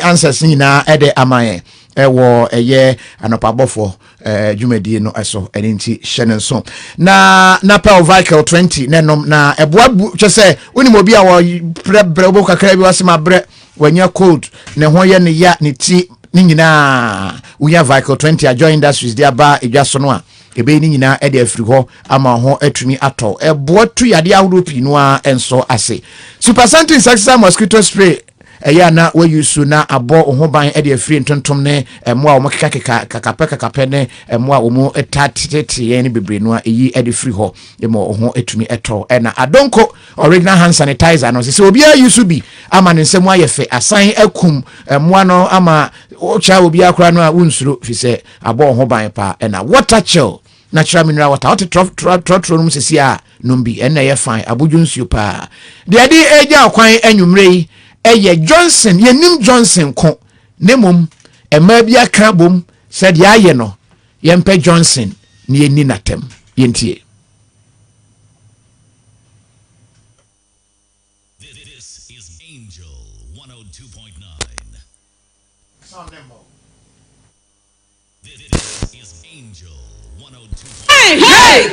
answers nyinaa ɛde ama yɛn ɛwɔ ɛyɛ anɔpa bɔfoɔ eh, dwumadie no so ɛno nti hyɛ no nso na na pɛl vicle 20 na ɛnom na ɛboa bu kyɛ sɛ wonim obi a wɔbrɛbrɛ wobɛhu kakra bi wase ma brɛ wanya cold ne ho yɛ ne ya ne ti ne nyinaa wonya vicle 20 a joy industries de aba edwa so no a ɛbɛyi ne nyinaa ɛde afiri hɔ ama ho atumi atɔ ɛboa tu yadeɛ ahodoɔ pii no ara nso ase super santi insecticide mosquito spray Ɛyɛ a na woayi su na abɔ wo ho ban de afiri ntontom ne mmoa a wɔkekakeka kakapɛ kakapɛ ne mmoa a wɔtaa tetete yɛn no bebree no a ɛyi de firi hɔ ma wo ho tumi tɔ. Ɛna Adonko original hand sanitizer no, sɛ sɛ obiara yi so bi ama ne nsa mu ayɛ fɛ, asan akum mmoa no ama wokyɛ obiara koraa no a wonsuro fi sɛ abɔ wo ho ban paa. Ɛna water chill Natural mineral water wote trɔtrɔ no mu sisi a nom bi ɛnna ɛyɛ fine abodwo nsuo paa. Deɛ ɛde ɛregya ɔkwan anwummerɛ yi ɛyɛ Johnson yɛnim Johnson ko ne mmom mmaa bi aka bom sɛ deɛ ayɛ no yɛmpɛ Johnson na yɛnni n'atɛm yɛntie. This is Angel 102.9. This is Angel 102. Hey! Hey!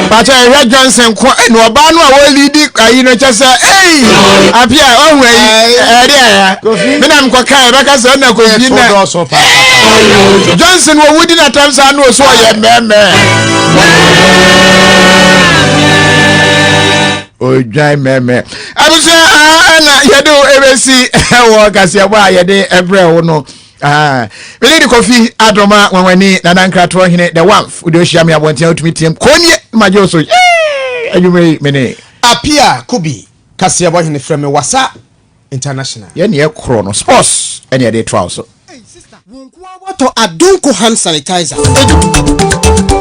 Pakyɛ ɛhwɛ Johnson ko ɛna ɔbaa no a wɔlidi ayi no kyɛ sɛ ei apia ɔhu ayi ɛde ɛya me na mekɔka ɛbɛka sɛ ɛna kofi na Johnson wɔ wudi na tam saa no ɔso ɔyɛ mɛmɛ odwan mɛmɛ abusua ɛna yɛde wo ɛbɛsi ɛwɔ kaseɛbɔ a yɛde ɛbrɛ wo no mene de kofi adoma nwanwani nana nkratoɔ hene the wamf wode ohyia me abɔnten a wotumi team konie magye wo so adwuma yi mene Apia Kubi kaseɛbɔ hene frɛ me wasa international. Yɛne ɛkorɔ no sports ɛne ɛde toa wo so. Wo nkoa watɔ Adonko hand sanitizer.